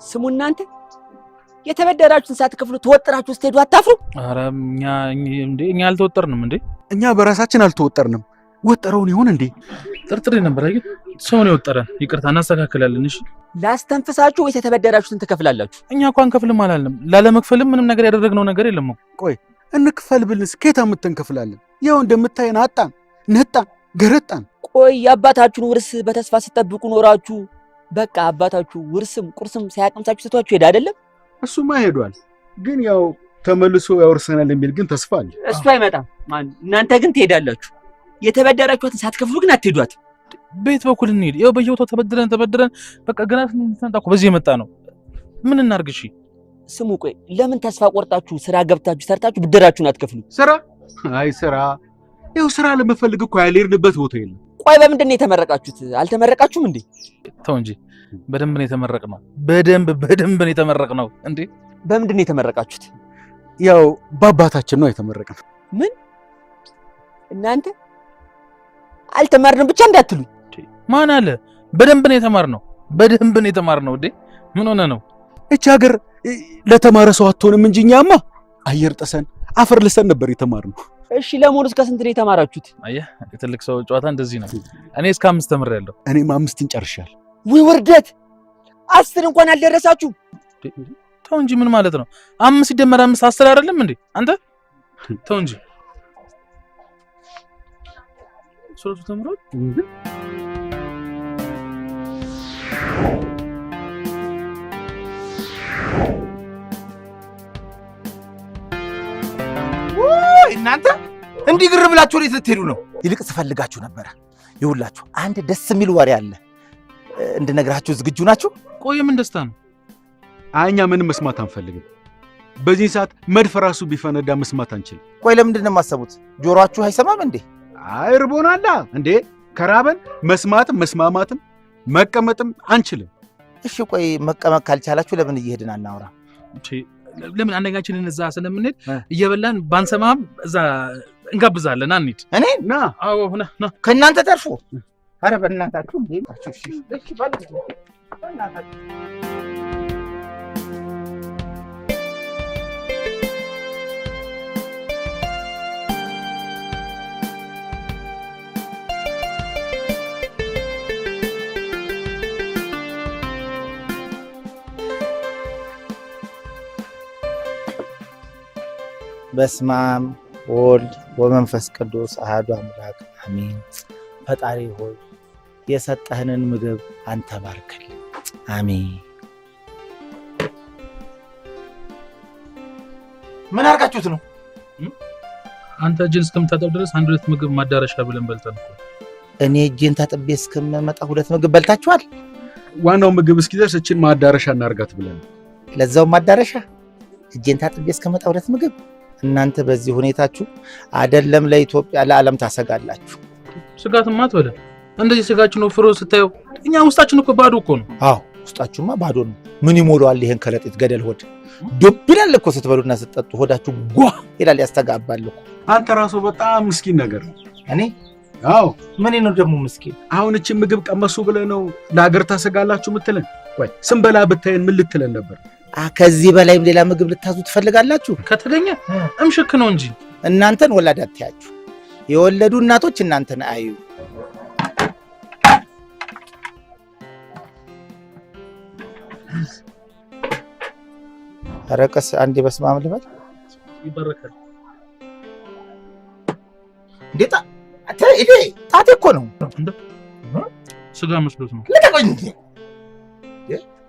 ስሙ እናንተ የተበደራችሁን ሳትከፍሉ ተወጥራችሁ ስትሄዱ አታፍሩ? ኧረ እኛ እንዴ እኛ አልተወጠርንም እንዴ? እኛ በራሳችን አልተወጠርንም። ወጠረውን ይሆን እንዴ? ጥርጥሬ ነበር። አየህ ሰው ነው የወጠረን። ይቅርታ እናስተካክላለን። እሺ ላስተንፍሳችሁ ወይስ የተበደራችሁትን ትከፍላላችሁ? እኛ እኮ አንከፍልም አላልንም። ላለመክፈልም ምንም ነገር ያደረግነው ነገር የለም እኮ። ቆይ እንክፈል ብልስ ከየት አምጥተን እንከፍላለን? ያው እንደምታየን አጣን፣ ነጣን፣ ገረጣን። ቆይ የአባታችሁን ውርስ በተስፋ ስትጠብቁ ኖራችሁ በቃ አባታችሁ ውርስም ቁርስም ሳያቀምሳችሁ ትቷችሁ ሄደ አይደለም? እሱማ ሄዷል፣ ግን ያው ተመልሶ ያወርሰናል የሚል ግን ተስፋ አለ። እሱ አይመጣም። ማን እናንተ ግን ትሄዳላችሁ። የተበደራችሁትን ሳትከፍሉ ግን አትሄዷት። ቤት በኩል እንሂድ። ያው በየቦታው ተበድረን ተበድረን በቃ ገና ስንመጣ እኮ በዚህ የመጣ ነው። ምን እናድርግ? እሺ ስሙ፣ ቆይ ለምን ተስፋ ቆርጣችሁ ስራ ገብታችሁ ሰርታችሁ ብድራችሁን አትከፍሉ? ስራ? አይ ስራ፣ ይኸው ስራ ለመፈልግ እኮ ያልሄድንበት ቦታ የለም። ቆይ በምንድን ነው የተመረቃችሁት? አልተመረቃችሁም እንዴ? ተው እንጂ በደንብ ነው የተመረቅነው። በደንብ በደንብ ነው የተመረቅነው። እንዴ በምንድን ነው የተመረቃችሁት? ያው በአባታችን ነው የተመረቅነው። ምን እናንተ አልተማርንም ብቻ እንዳትሉኝ። ማን አለ? በደንብ ነው የተማርነው። በደንብ ነው የተማርነው። እንዴ ምን ሆነ ነው? እቺ ሀገር ለተማረ ሰው አትሆንም እንጂ እኛማ አየር ጥሰን አፈር ልሰን ነበር የተማርነው። እሺ ለመሆኑ እስከ ስንት ነው የተማራችሁት? አየህ የትልቅ ሰው ጨዋታ እንደዚህ ነው። እኔ እስከ 5 ተምሬያለሁ። እኔም 5ን ጨርሻለሁ። ውይ ውርደት! 10 እንኳን አልደረሳችሁ። ተው እንጂ ምን ማለት ነው? 5 ሲደመር 5 10 አይደለም እንዴ? አንተ ተው እንጂ። ሱረቱ ተምሯል። ውይ እናንተ እንዲህ ግር ብላችሁ ወዴት ልትሄዱ ነው? ይልቅ ስፈልጋችሁ ነበረ። ይኸውላችሁ አንድ ደስ የሚል ወሬ አለ፣ እንድነግራችሁ ዝግጁ ናችሁ? ቆይ ምን ደስታ ነው? አይ እኛ ምንም መስማት አንፈልግም። በዚህ ሰዓት መድፍ ራሱ ቢፈነዳ መስማት አንችልም። ቆይ ለምንድን ነው የማሰቡት? ጆሮአችሁ አይሰማም እንዴ? አይ ርቦናላ እንዴ። ከራበን መስማትም መስማማትም መቀመጥም አንችልም። እሺ ቆይ መቀመጥ ካልቻላችሁ ለምን እየሄድን አናወራም? እሺ ለምን አንደኛችንን እዛ ስለምንሄድ እየበላን ባንሰማም እዛ እንጋብዛለን። አንሂድ። እኔ? ና። አዎ ና ና። ከእናንተ ተርፎ። ኧረ በእናታችሁ እንዴ! እሺ፣ እሺ፣ በእናታችሁ። በስመ አብ ወወልድ ወመንፈስ ቅዱስ አሐዱ አምላክ አሜን። ፈጣሪ ሆይ የሰጠህንን ምግብ አንተ ባርክልን፣ አሜን። ምን አድርጋችሁት ነው? አንተ እጅን እስከምታጠብ ድረስ አንድ ሁለት ምግብ ማዳረሻ ብለን በልተን እኮ። እኔ እጄን ታጥቤ እስከምመጣ ሁለት ምግብ በልታችኋል? ዋናው ምግብ እስኪደርስ እቺን ማዳረሻ እናርጋት ብለን። ለዛው ማዳረሻ እጄን ታጥቤ እስከምመጣ ሁለት ምግብ? እናንተ በዚህ ሁኔታችሁ አይደለም ለኢትዮጵያ ለዓለም ታሰጋላችሁ። ስጋትማ አትበለን። እንደዚህ ስጋችን ወፍሮ ስታየው እኛ ውስጣችን እኮ ባዶ እኮ ነው። አዎ ውስጣችሁማ ባዶ ነው። ምን ይሞላዋል ይሄን ከረጢት ገደል ሆድ? ዱብ ይላል እኮ ስትበሉና ስትጠጡ ሆዳችሁ ጓ ይላል፣ ያስተጋባል እኮ። አንተ ራሱ በጣም ምስኪን ነገር ነው። እኔ? አዎ። ምን ነው ደግሞ ምስኪን? አሁን እቺ ምግብ ቀመሱ ብለህ ነው ለሀገር ታሰጋላችሁ የምትለን? ቆይ ስንበላ ብታየን ምን ልትለን ነበር? ከዚህ በላይም ሌላ ምግብ ልታዙ ትፈልጋላችሁ? ከተገኘ እምሽክ ነው እንጂ። እናንተን ወላድ አትያችሁ። የወለዱ እናቶች እናንተን አዩ። ኧረ ቀስ አንዴ በስመ አብ ልበል። ይባረካል። እንዴ አንተ ይሄ ጣቴ እኮ ነው። እንዴ? ስጋ መስሎት ነው። ልቀቀኝ እንዴ!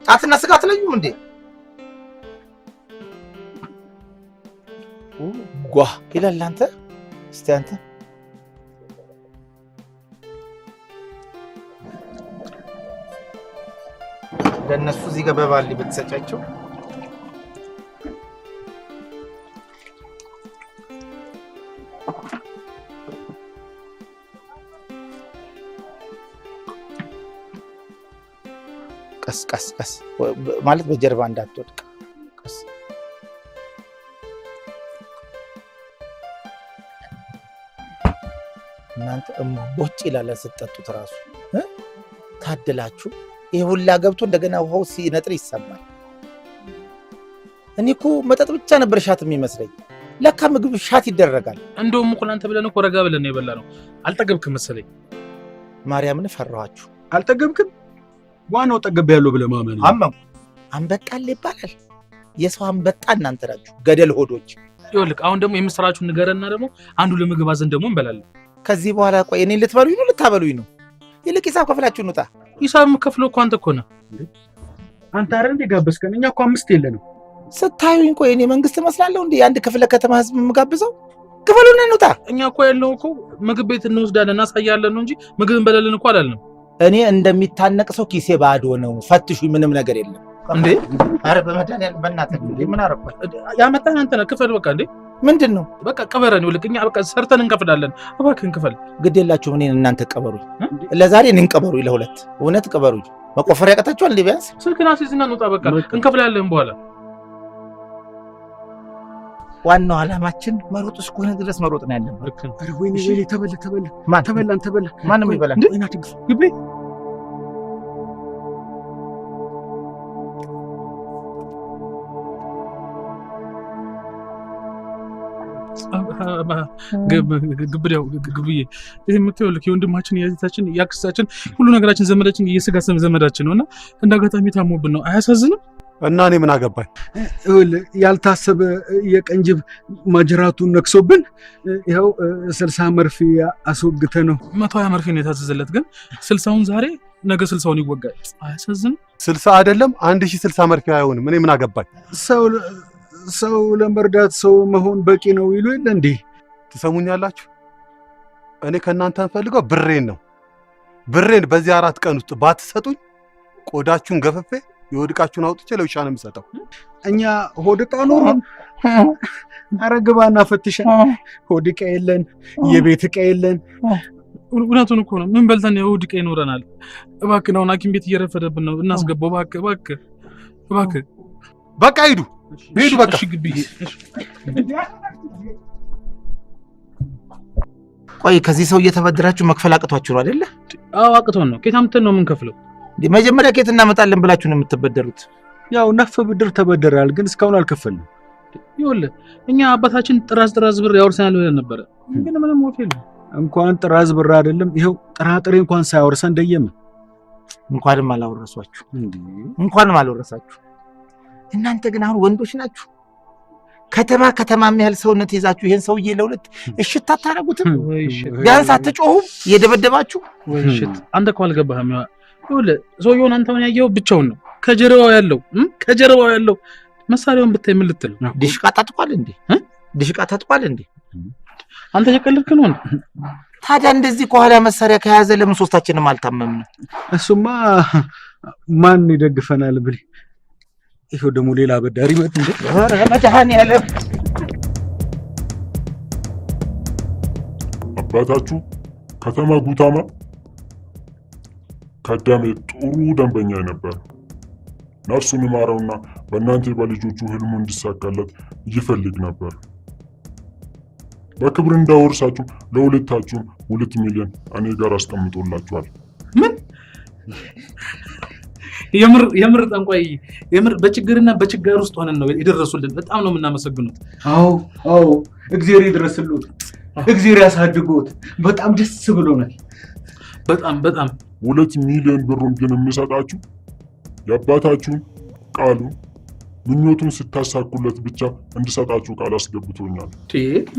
ጣትና ስጋ አትለዩም እንዴ? ጓ ይላል። አንተ እስቲ አንተ ለነሱ እዚህ ጋር በባሊ ብትሰጫቸው ቀስ ቀስ ቀስ ማለት በጀርባ እንዳትወድቅ ቀስ። እናንተ እምቦጭ ይላል ስትጠጡት ራሱ። እ? ታድላችሁ። ይሄ ሁላ ገብቶ እንደገና ውሃው ሲነጥር ይሰማል። እኔ እኮ መጠጥ ብቻ ነበር shot የሚመስለኝ። ለካ ምግብ shot ይደረጋል። እንደውም እኮ ለአንተ ብለን እኮ ረጋ ብለን ነው የበላነው። አልጠገብክም መሰለኝ። ማርያምን ፈራኋችሁ። አልጠገብክም? ዋናው ጠገብ ያለው ብለህ ማመን ነው። አመንኩ። አንበጣል ይባላል። የሰው አንበጣ እናንተ ናችሁ፣ ገደል ሆዶች። ይኸውልህ አሁን ደግሞ የምስራችሁን ንገረና ደግሞ አንዱ ለምግብ አዘን ደግሞ እንበላለን። ከዚህ በኋላ ቆይ እኔን ልትበሉኝ ነው ልታበሉኝ ነው? ይልቅ ሂሳብ ከፍላችሁ እንውጣ። ሂሳብ የምከፍለው እኮ አንተ እኮ ነህ። አንተ አይደል እንደ ጋበዝከን? እኛ እኮ አምስት የለንም። ስታዩኝ ቆይ እኔ መንግስት እመስላለሁ እንዴ? የአንድ ክፍለ ከተማ ህዝብ የምጋብዘው? ክፈሉና እንውጣ። እኛ እኮ ያልነው እኮ ምግብ ቤት እንወስዳለን እናሳያለን ነው እንጂ ምግብ እንበላለን እኮ አላልንም። እኔ እንደሚታነቅ ሰው ኪሴ ባዶ ነው። ፈትሹ፣ ምንም ነገር የለም። እንዴ አረ በመድኃኒዓለም በእናትህ እንዴ ምን አደረኳቸው? ያመጣህ አንተ ነህ። ክፈል በቃ። እንዴ ምንድን ነው? በቃ ቅበረን። ይኸውልህ እኛ በቃ ሰርተን እንከፍላለን። እባክህን ክፈል። ግድ የላችሁም። እኔን እናንተ ቅበሩኝ። ለዛሬ እኔን ቅበሩኝ፣ ለሁለት እውነት ቅበሩኝ። መቆፈር ያቀታችኋል እንዴ? ቢያንስ ስልክህን አስይዝና እንውጣ። በቃ እንከፍላለን በኋላ። ዋናው ዓላማችን መሮጥ እስከሆነ ድረስ መሮጥ ነው ያለብን። ልክ ነው። ኧረ ወይኔ ወይኔ፣ ተበላ ተበላ ማን ተበላን ተበላ። ማንም ይበላል። ወይኔ አትግፉ። ግቢ ግብዳው ግብዬ ይህ የምታየው ልክ የወንድማችን የእህታችን የአክስታችን ሁሉ ነገራችን ዘመዳችን የስጋ ዘመዳችን ነው እና እንደ አጋጣሚ ታሞብን ነው። አያሳዝንም? እና እኔ ምን አገባኝ? ይኸውልህ ያልታሰበ የቀንጅብ ማጅራቱን ነክሶብን ይኸው 60 መርፌ አስወግተ ነው። 120 መርፌ ነው የታዘዘለት፣ ግን 60ውን ዛሬ ነገ 60ውን ይወጋል። አያሳዝንም? 60 አይደለም 1060 መርፌ አይሆንም። እኔ ምን አገባኝ? ሰው ለመርዳት ሰው መሆን በቂ ነው ይሉ የለ እንዴ? ትሰሙኛላችሁ? እኔ ከእናንተ እንፈልገው ብሬን ነው። ብሬን በዚህ 4 ቀን ውስጥ ባትሰጡኝ ቆዳችሁን ገፈፌ የወድቃችሁን አውጥቼ ለውሻ ነው የምሰጠው። እኛ ሆድ ዕቃ ኖሮን? ኧረ ግባና ፈትሸን። ሆድ ዕቃ የለን፣ የቤት ዕቃ የለን። እውነቱን እኮ ነው። ምን በልተን የሆድ ዕቃ ይኖረናል? እባክህ አሁን ሐኪም ቤት እየረፈደብን ነው። እናስገባው እባክህ፣ እባክህ፣ እባክህ። በቃ ሂዱ ሂዱ በቃ። እሺ ግብዬ። ቆይ ከዚህ ሰው እየተበደራችሁ መክፈል አቅቷችሁ ነው አይደለ? አዎ አቅቶን ነው። ከየት አምጥተን ነው የምንከፍለው? መጀመሪያ ከየት እናመጣለን ብላችሁ ነው የምትበደሩት? ያው ነፍ ብድር ተበደራል፣ ግን እስካሁን አልከፈልንም። ይኸውልህ እኛ አባታችን ጥራዝ ጥራዝ ብር ያወርሰናል ብለን ነበረ፣ ግን ምንም ወፍ የለም። እንኳን ጥራዝ ብር አይደለም ይኸው ጥራጥሬ እንኳን ሳያወርሰን ደየመ። እንኳንም አላወረሷችሁ፣ እንኳንም አላወረሳችሁ። እናንተ ግን አሁን ወንዶች ናችሁ። ከተማ ከተማ የሚያህል ሰውነት ይዛችሁ ይሄን ሰውዬ ለሁለት እሽት አታረጉትም? ቢያንስ አትጮሁም እየደበደባችሁ? ወይ እሽት! አንተ እኮ አልገባህም። ይኸውልህ ሰውየውን አንተ አሁን ያየኸው ብቻውን ነው። ከጀርባው ያለው ከጀርባው ያለው መሳሪያውን ብታይ ምን ልትል ነው? ዲሽቃ ታጥቋል እንዴ? ዲሽቃ ታጥቋል እንዴ? አንተ እየቀለድክ ነው እንዴ? ታዲያ እንደዚህ ከኋላ መሳሪያ ከያዘ ለምን ሶስታችንም አልታመምንም? እሱማ ማን ይደግፈናል ብለህ ይኸው ደግሞ ሌላ አበዳሪ መጣ። ኧረ መድኃኒዓለም! አባታችሁ ከተማ ጉታማ ከዳሜ ጥሩ ደንበኛ ነበር። ነፍሱን ይማረውና በእናንተ በልጆቹ ህልሙ እንዲሳካለት ይፈልግ ነበር። በክብር እንዳወርሳችሁ ለሁለታችሁም 2 ሚሊዮን እኔ ጋር አስቀምጦላችኋል። ምን? የምር ጠንቋይ፣ የምር በችግርና በችጋር ውስጥ ሆነን ነው የደረሱልን። በጣም ነው የምናመሰግኑት። አዎ አዎ፣ እግዚአብሔር ይድረስልዎት፣ እግዚአብሔር ያሳድጎት። በጣም ደስ ብሎናል። በጣም በጣም። 2 ሚሊዮን ብሩን ግን የምሰጣችሁ የአባታችሁን ቃሉን ምኞቱን ስታሳኩለት ብቻ እንድሰጣችሁ ቃል አስገብቶኛል።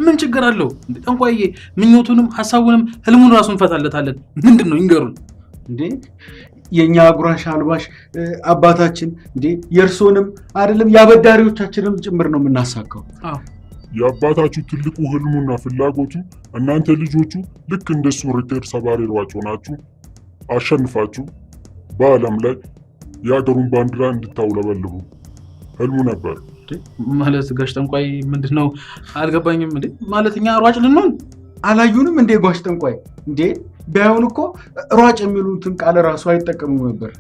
ምን ችግር አለው? ጠንቋዬ ምኞቱንም ሐሳቡንም ህልሙን ራሱ እንፈታለታለን። ምንድነው ይንገሩን። እንዴ የኛ አጉራሽ አልባሽ አባታችን እንዴ የእርሶንም አይደለም ያበዳሪዎቻችንም ጭምር ነው የምናሳካው። አዎ የአባታችሁ ትልቁ ህልሙና ፍላጎቱ እናንተ ልጆቹ ልክ እንደሱ ሪከርድ ሰባሪ ሯጭ ሆናችሁ አሸንፋችሁ በዓለም ላይ የሀገሩን ባንዲራ እንድታውለበልቡ ህልሙ ነበር። ማለት ጋሽ ጠንቋይ ምንድነው አልገባኝም። እንዴ ማለት እኛ ሯጭ ልንሆን? አላዩንም እንዴ ጋሽ ጠንቋይ? እንዴ ቢያዩን እኮ ሯጭ የሚሉትን ቃል ራሱ አይጠቀሙም ነበር።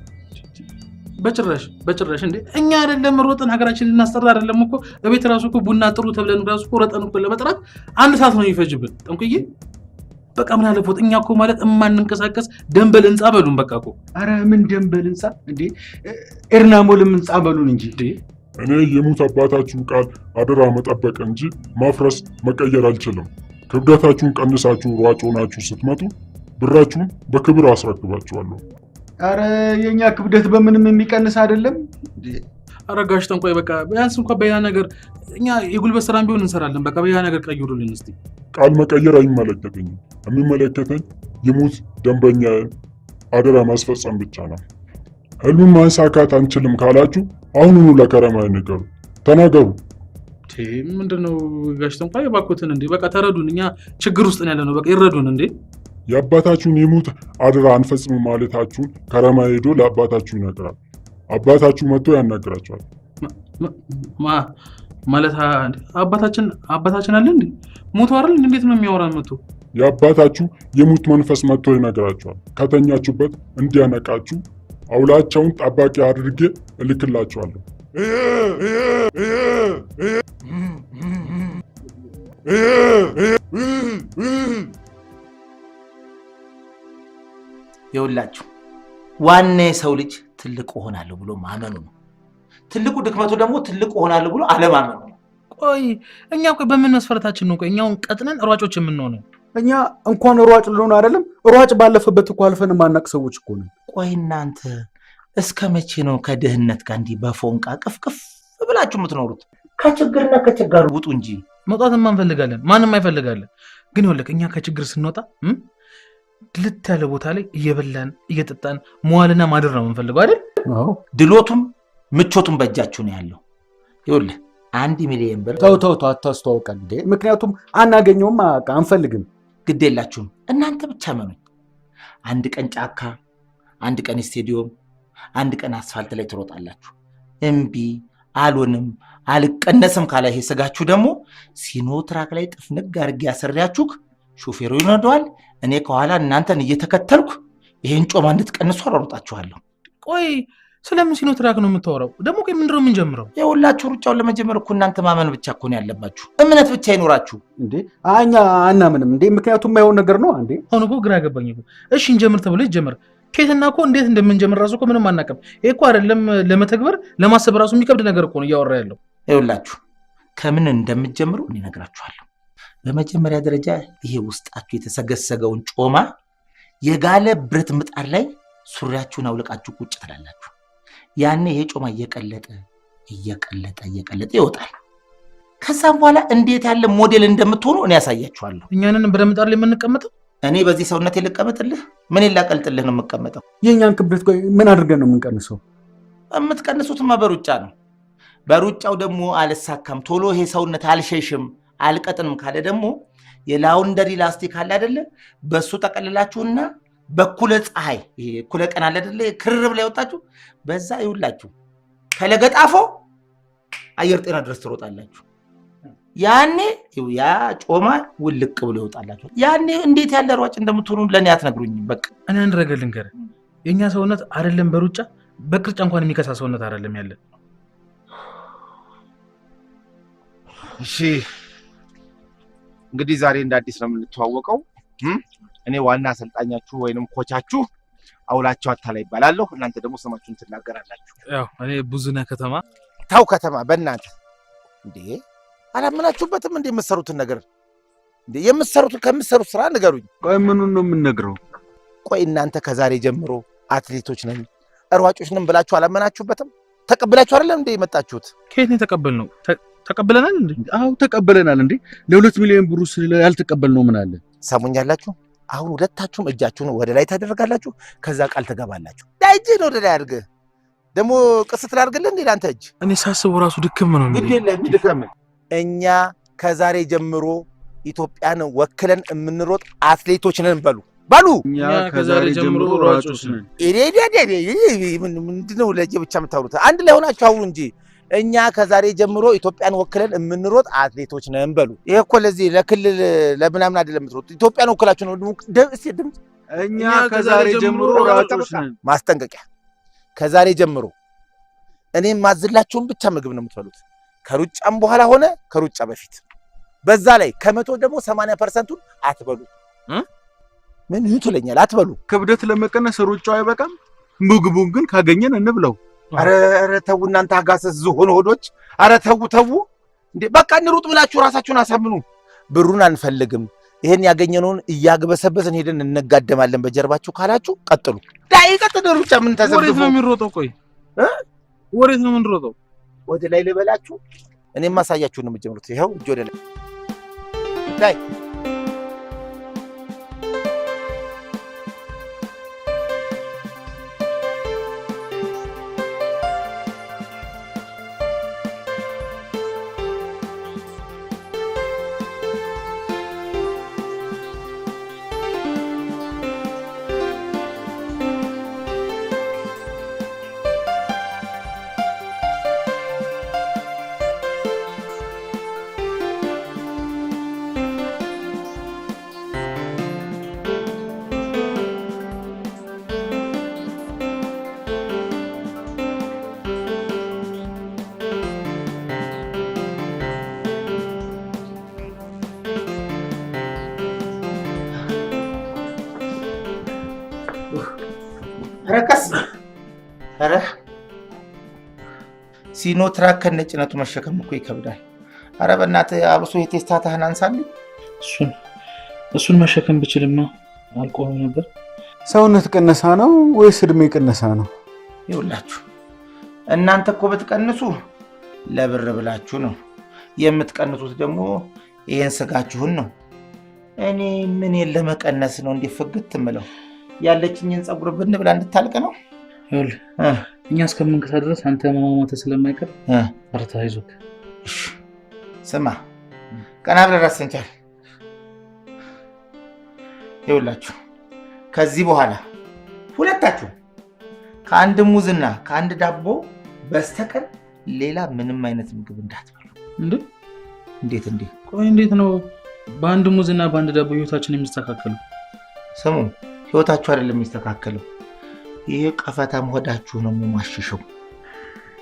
በጭራሽ በጭራሽ። እንዴ እኛ አይደለም ሮጠን ሀገራችንን ልናስጠራ አይደለም እኮ እቤት ራሱ እኮ ቡና ጥሩ ተብለን ራሱ እኮ ሮጠን እኮ ለመጥራት 1 ሰዓት ነው የሚፈጅብን። ጠንቁዬ በቃ ምን አለፎት እኛ እኮ ማለት እማንንቀሳቀስ ደንበል ህንጻ በሉን በቃ እኮ። አረ ምን ደንበል ህንጻ እንዴ ኤርናሞልም ህንጻ በሉን እንጂ። እንዴ እኔ የሙት አባታችሁን ቃል አደራ መጠበቅ እንጂ ማፍረስ መቀየር አልችልም። ክብደታችሁን ቀንሳችሁ ሯጭ ሆናችሁ ስትመጡ ብራችሁን በክብር አስረክባችኋለሁ። አረ የኛ ክብደት በምንም የሚቀንስ አይደለም። ኧረ ጋሽ ጠንቋይ በቃ ቢያንስ እንኳን በሌላ ነገር እኛ የጉልበት ስራም ቢሆን እንሰራለን። በቃ በሌላ ነገር ቀይሩልን እስቲ። ቃል መቀየር አይመለከተኝም። የሚመለከተኝ የሙት ደንበኛዬን አደራ ማስፈጸም ብቻ ነው። ህልሙን ማሳካት አንችልም ካላችሁ አሁኑኑ ለከረማዬ ንገሩ፣ ተናገሩ። ምንድነው ጋሽ ጠንቋይ እባክዎትን እንዴ በቃ ተረዱን። እኛ ችግር ውስጥ ነው ያለነው። በቃ ይረዱን እንዴ። የአባታችሁን የሙት አደራ አንፈጽምም ማለታችሁን ከረማ ሄዶ ለአባታችሁ ይነግራል። አባታችሁ መጥቶ ያናግራችኋል። ማለት አባታችን አለ እንዴ? ሞቶ አይደል? እንዴት ነው የሚያወራን መጥቶ? የአባታችሁ የሙት መንፈስ መጥቶ ይነግራችኋል። ከተኛችሁበት እንዲያነቃችሁ አውላቸውን ጠባቂ አድርጌ እልክላችኋለሁ። ይኸውላችሁ ዋና የሰው ልጅ ትልቅ እሆናለሁ ብሎ ማመኑ ነው። ትልቁ ድክመቱ ደግሞ ትልቅ እሆናለሁ ብሎ አለማመኑ ነው። ቆይ እኛ ቆይ በምን መስፈርታችን ነው ቆይ እኛውን ቀጥነን ሯጮች የምንሆነው? እኛ እንኳን ሯጭ ልንሆን አይደለም ሯጭ ባለፈበት እኮ አልፈን የማናቅ ሰዎች እኮ ነን። ቆይ እናንተ እስከ መቼ ነው ከድህነት ጋር እንዲህ በፎንቃ ቅፍቅፍ ብላችሁ የምትኖሩት? ከችግርና ከችጋሩ ውጡ እንጂ። መውጣትማ እንፈልጋለን፣ ማንም አይፈልጋለን። ግን ይኸውልህ እኛ ከችግር ስንወጣ ድልት ያለ ቦታ ላይ እየበላን እየጠጣን መዋልና ማደር ነው የምንፈልገው አይደል? አዎ። ድሎቱም ምቾቱም በእጃችሁ ነው ያለው። ይኸውልህ 1 ሚሊዮን ብር ተው ተው ተው አታስተዋውቀን እንዴ! ምክንያቱም አናገኘውም፣ አንፈልግም። ግድ የላችሁም እናንተ ብቻ መኑኝ። አንድ ቀን ጫካ፣ አንድ ቀን ስቴዲዮም፣ አንድ ቀን አስፋልት ላይ ትሮጣላችሁ። እምቢ አልሆንም አልቀነስም ካለ ይሄ ስጋችሁ ደግሞ ሲኖትራክ ላይ ጥፍንግ አድርጌ አስሬያችሁ ሾፌሩ ይነዳዋል። እኔ ከኋላ እናንተን እየተከተልኩ ይሄን ጮማ እንድትቀንሱ አሯሩጣችኋለሁ። ቆይ ስለምን ሲኖትራክ ነው የምታወራው? ደግሞ ቆይ ምንድነው የምንጀምረው? ይኸውላችሁ ሩጫውን ለመጀመር እኮ እናንተ ማመን ብቻ እኮ ነው ያለባችሁ። እምነት ብቻ ይኖራችሁ እንዴ። እኛ አናምንም እንዴ? ምክንያቱም የማይሆን ነገር ነው እንዴ። አሁን እኮ ግራ ገባኝ እኮ። እሺ እንጀምር ተብሎ ይጀምር ከየትና እኮ እንዴት እንደምንጀምር ራሱ እኮ ምንም አናውቅም። ይሄ እኮ አይደለም ለመተግበር ለማሰብ ራሱ የሚከብድ ነገር እኮ ነው እያወራ ያለው። ይኸውላችሁ ከምን እንደምትጀምሩ እኔ እነግራችኋለሁ። በመጀመሪያ ደረጃ ይሄ ውስጣችሁ የተሰገሰገውን ጮማ የጋለ ብረት ምጣድ ላይ ሱሪያችሁን አውልቃችሁ ቁጭ ትላላችሁ። ያኔ ይሄ ጮማ እየቀለጠ እየቀለጠ እየቀለጠ ይወጣል። ከዛም በኋላ እንዴት ያለ ሞዴል እንደምትሆኑ እኔ ያሳያችኋለሁ። እኛንን ብረት ምጣድ ላይ የምንቀመጠው? እኔ በዚህ ሰውነቴ ልቀመጥልህ? ምን ላቀልጥልህ ነው የምቀመጠው? የኛን ክብደት ቆይ ምን አድርገን ነው የምንቀንሰው? የምትቀንሱትማ በሩጫ ነው። በሩጫው ደግሞ አልሳካም፣ ቶሎ ይሄ ሰውነት አልሸሽም አልቀጥንም ካለ ደግሞ የ laundry ላስቲክ አለ አይደለ? በሱ ጠቀልላችሁና በኩለ ፀሐይ ይሄ እኩለ ቀን አለ አይደለ? ክርብ ላይ ወጣችሁ በዛ ይውላችሁ ከለገጣፎ አየር ጤና ድረስ ትሮጣላችሁ። ያኔ ያ ጮማ ውልቅ ብሎ ይወጣላችሁ። ያኔ እንዴት ያለ ሯጭ እንደምትሆኑ ለኔ አትነግሩኝም። በቃ እኔ አንድ ነገር ልንገርህ፣ የኛ ሰውነት አይደለም በሩጫ በቅርጫ እንኳን የሚከሳ ሰውነት አይደለም ያለ። እሺ እንግዲህ ዛሬ እንደ አዲስ ነው የምንተዋወቀው። እኔ ዋና አሰልጣኛችሁ ወይንም ኮቻችሁ አውላቸው አታላይ ይባላለሁ። እናንተ ደግሞ ስማችሁን ትናገራላችሁ። ያው እኔ ብዙነህ ከተማ። ታው ከተማ በእናትህ እንዴ አላመናችሁበትም እንዴ? የምትሰሩትን ነገር እንዴ የምትሰሩትን ከምትሰሩት ስራ ንገሩኝ። ቆይ ምኑን ነው የምንነግረው? ቆይ እናንተ ከዛሬ ጀምሮ አትሌቶች ነን ሯጮች ነን ብላችሁ አላመናችሁበትም? ተቀብላችሁ አይደለም እንዴ የመጣችሁት? ከየት ነው የተቀበልነው? ተቀብለናል እንዴ? አዎ ተቀብለናል እንዴ። ለ2 ሚሊዮን ብሩ ስለ ያልተቀበልነው ምን አለ? ሰሙኛላችሁ? አሁን ሁለታችሁም እጃችሁን ወደ ላይ ታደርጋላችሁ፣ ከዛ ቃል ትገባላችሁ። ዳይ እጅህን ወደ ላይ አድርግ። ደግሞ ቅስት ላድርግልህ እንዴ ለአንተ እጅ? እኔ ሳስበው ራሱ ድክም ነው የሚለኝ። ግድ የለህም ድከም። እኛ ከዛሬ ጀምሮ ኢትዮጵያን ወክለን የምንሮጥ አትሌቶች ነን በሉ በሉ። እኛ ከዛሬ ጀምሮ ሯጮች ነን። ምንድነው ለየ ብቻ የምታወሩት? አንድ ላይ ሆናችሁ አውሩ እንጂ። እኛ ከዛሬ ጀምሮ ኢትዮጵያን ወክለን የምንሮጥ አትሌቶች ነን በሉ። ይሄ እኮ ለዚህ ለክልል ለምናምን አይደለም የምትሮጡት፣ ኢትዮጵያን ወክላችሁ ነው። እስኪ ድምፅ። እኛ ከዛሬ ጀምሮ ሯጮች ነን። ማስጠንቀቂያ፣ ከዛሬ ጀምሮ እኔ የማዝላችሁን ብቻ ምግብ ነው የምትበሉት፣ ከሩጫም በኋላ ሆነ ከሩጫ በፊት። በዛ ላይ ከመቶ ደግሞ 80%ቱን አትበሉ። ምን ትለኛለህ? አትበሉ። ክብደት ለመቀነስ ሩጫው አይበቃም፣ ምግቡን ግን ካገኘን እንብለው። ኧረ ኧረ ተው እናንተ አጋሰስ ዝሆን ሆዶች! ኧረ ተው ተው እንዴ! በቃ እንሩጥ ብላችሁ ራሳችሁን አሳምኑ። ብሩን አንፈልግም፣ ይሄን ያገኘነውን እያግበሰበስን ሄደን እንጋደማለን በጀርባችሁ ካላችሁ ቀጥሉ። ዳይ ቀጥሉ። ሩጫ ምን ተዘብዝቦ ወዴት ነው የሚሮጠው? ቆይ ወዴት ነው የምንሮጠው? ወደ ላይ ልበላችሁ? እኔም ማሳያችሁ ነው የምጀምሩት። ይኸው እጅ ወደ ላይ ዳይ። ኧረ ቀስ ኧረ ሲኖ ትራክ ከነጭነቱ መሸከም እኮ ይከብዳል። ኧረ በእናትህ አብሶ የቴስታታህን አንሳልኝ። እሱን መሸከም ብችልማ አልቆምም ነበር። ሰውነት ቅነሳ ነው ወይስ እድሜ ቅነሳ ነው? ይኸውላችሁ እናንተ እኮ ብትቀንሱ ለብር ብላችሁ ነው የምትቀንሱት፣ ደግሞ ይሄን ስጋችሁን ነው። እኔ ምን ለመቀነስ ነው እንዲህ ፍግት እምለው? ያለችኝን ፀጉር ብን ብላ እንድታልቅ ነው። ይኸውልህ እኛ እስከምንከሳ ድረስ አንተ መሟሟትህ ስለማይቀር በርታ፣ አይዞህ። እሺ ስማ፣ ቀና ብለህ ራስህን ቻል። ይኸውላችሁ ከዚህ በኋላ ሁለታችሁ ከአንድ ሙዝና ከአንድ ዳቦ በስተቀር ሌላ ምንም አይነት ምግብ እንዳትበሉ። እንዴ? እንዴት እንዴ? ቆይ እንዴት ነው በአንድ ሙዝና በአንድ ዳቦ ህይወታችን የሚስተካከለው? ስሙ፣ ህይወታችሁ አይደለም የሚስተካከለው፣ ይሄ ቀፈታም ሆዳችሁ ነው የሚሟሽሸው።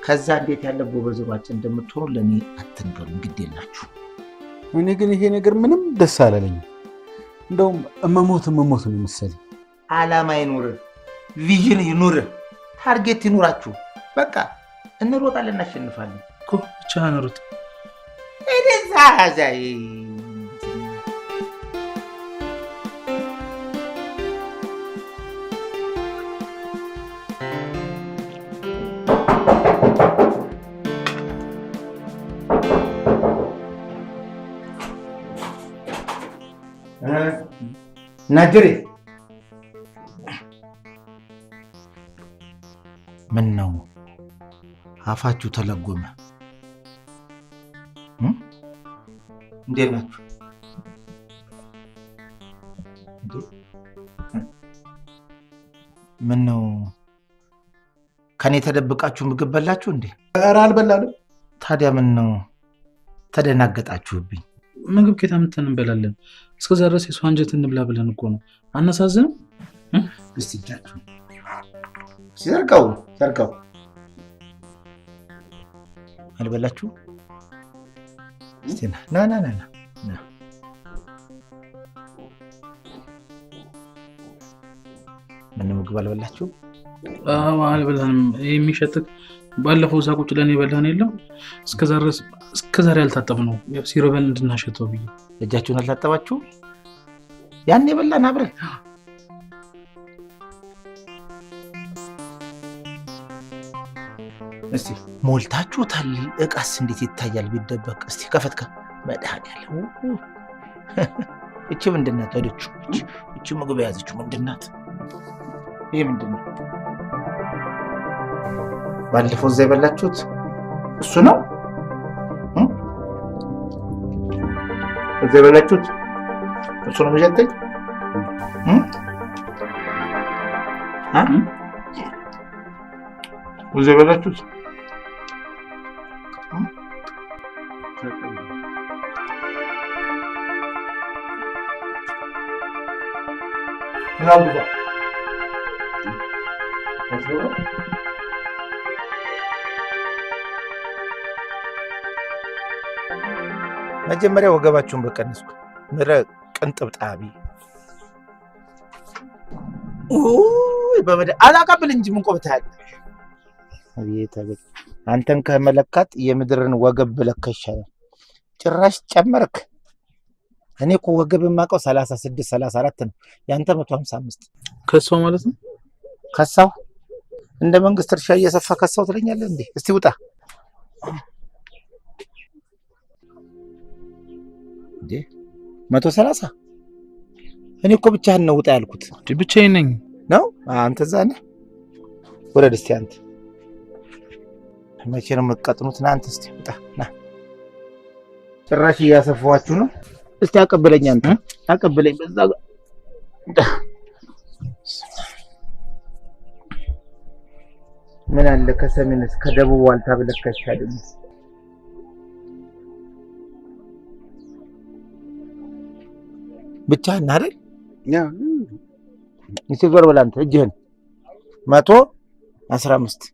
ከዛ እንዴት ያለ ጎበዝ ሯጭ እንደምትሆኑ ለኔ አትንገሩኝ፣ ግድ የላችሁ። እኔ ግን ይሄ ነገር ምንም ደስ አላለኝም። እንደውም እመሞት እመሞት ነው መሰለኝ። አላማ ይኑር፣ vision ይኑር፣ target ይኑራችሁ። በቃ እንሮጣለን፣ እናሸንፋለን። እኮ ብቻህን ሩጥ። እደዛ ዛይ ናጅሬ ምን ነው አፋችሁ ተለጎመ? እንዴት ናችሁ? ምን ነው ከኔ ተደብቃችሁ ምግብ በላችሁ እንዴ? ኧረ አልበላንም። ታዲያ ምን ነው ተደናገጣችሁብኝ? ምግብ ከየት አምጥተን እንበላለን? እስከዛ ድረስ የሰው አንጀት እንብላ ብለን እኮ ነው። አናሳዝንም? እስቲ እጃችሁ ዘርጋው ዘርጋው። አልበላችሁ? እስቲ ና ና ና ና። ምን ምግብ አልበላችሁ? አዎ አልበላንም። የሚሸጥክ ባለፈው እዛ ቁጭ ብለን የበላን የለም? እስከዛሬ አልታጠብነው ሲርበን እንድናሸተው ብዬ። እጃችሁን አልታጠባችሁ? ያን የበላን አብረን። እስቲ ሞልታችሁታል። እቃስ እንዴት ይታያል ቢደበቅ? እስቲ ከፈትከ መድኃኒዓለም። እቺ ምንድን ናት? እቺ ምግብ የያዘችው ምንድን ናት? ይሄ ምንድን ነው? ባለፈው እዛ የበላችሁት እሱ ነው? እዛ የበላችሁት እሱ ነው የሚሸተኝ? እዛ የበላችሁት መጀመሪያ ወገባችሁን በቀንስኩ ምረ ቅንጥብጣቢ ኦይ በመደ አላቀብል እንጂ ምን ቆብታል? አቤት አቤት! አንተን ከመለካት የምድርን ወገብ ብለካ ይሻላል። ጭራሽ ጨመርክ። እኔ እኮ ወገብ የማውቀው 36 34 ነው። ያንተ 155። ከሷ ማለት ነው። ከሳው እንደ መንግስት እርሻ እየሰፋ ከሳው ትለኛለህ እንዴ? እስቲ ውጣ እንዴ! 130። እኔ እኮ ብቻህን ነው ውጣ ያልኩት። ብቻዬን ነኝ ነው። አንተ እዛ ነህ። ወረድ እስቲ አንተ። መቼ ነው የምትቀጥኑት? ና አንተ እስቲ ውጣ ና። ጭራሽ እያሰፋኋችሁ ነው። እስቲ አቀብለኝ አንተ አቀብለኝ። በዛ ጋር ምን አለ ከሰሜን እስከ ደቡብ ዋልታ ብለካ ይሻለኝ። ብቻህን አይደል? እስቲ ዞር በል አንተ እጅህን። 115።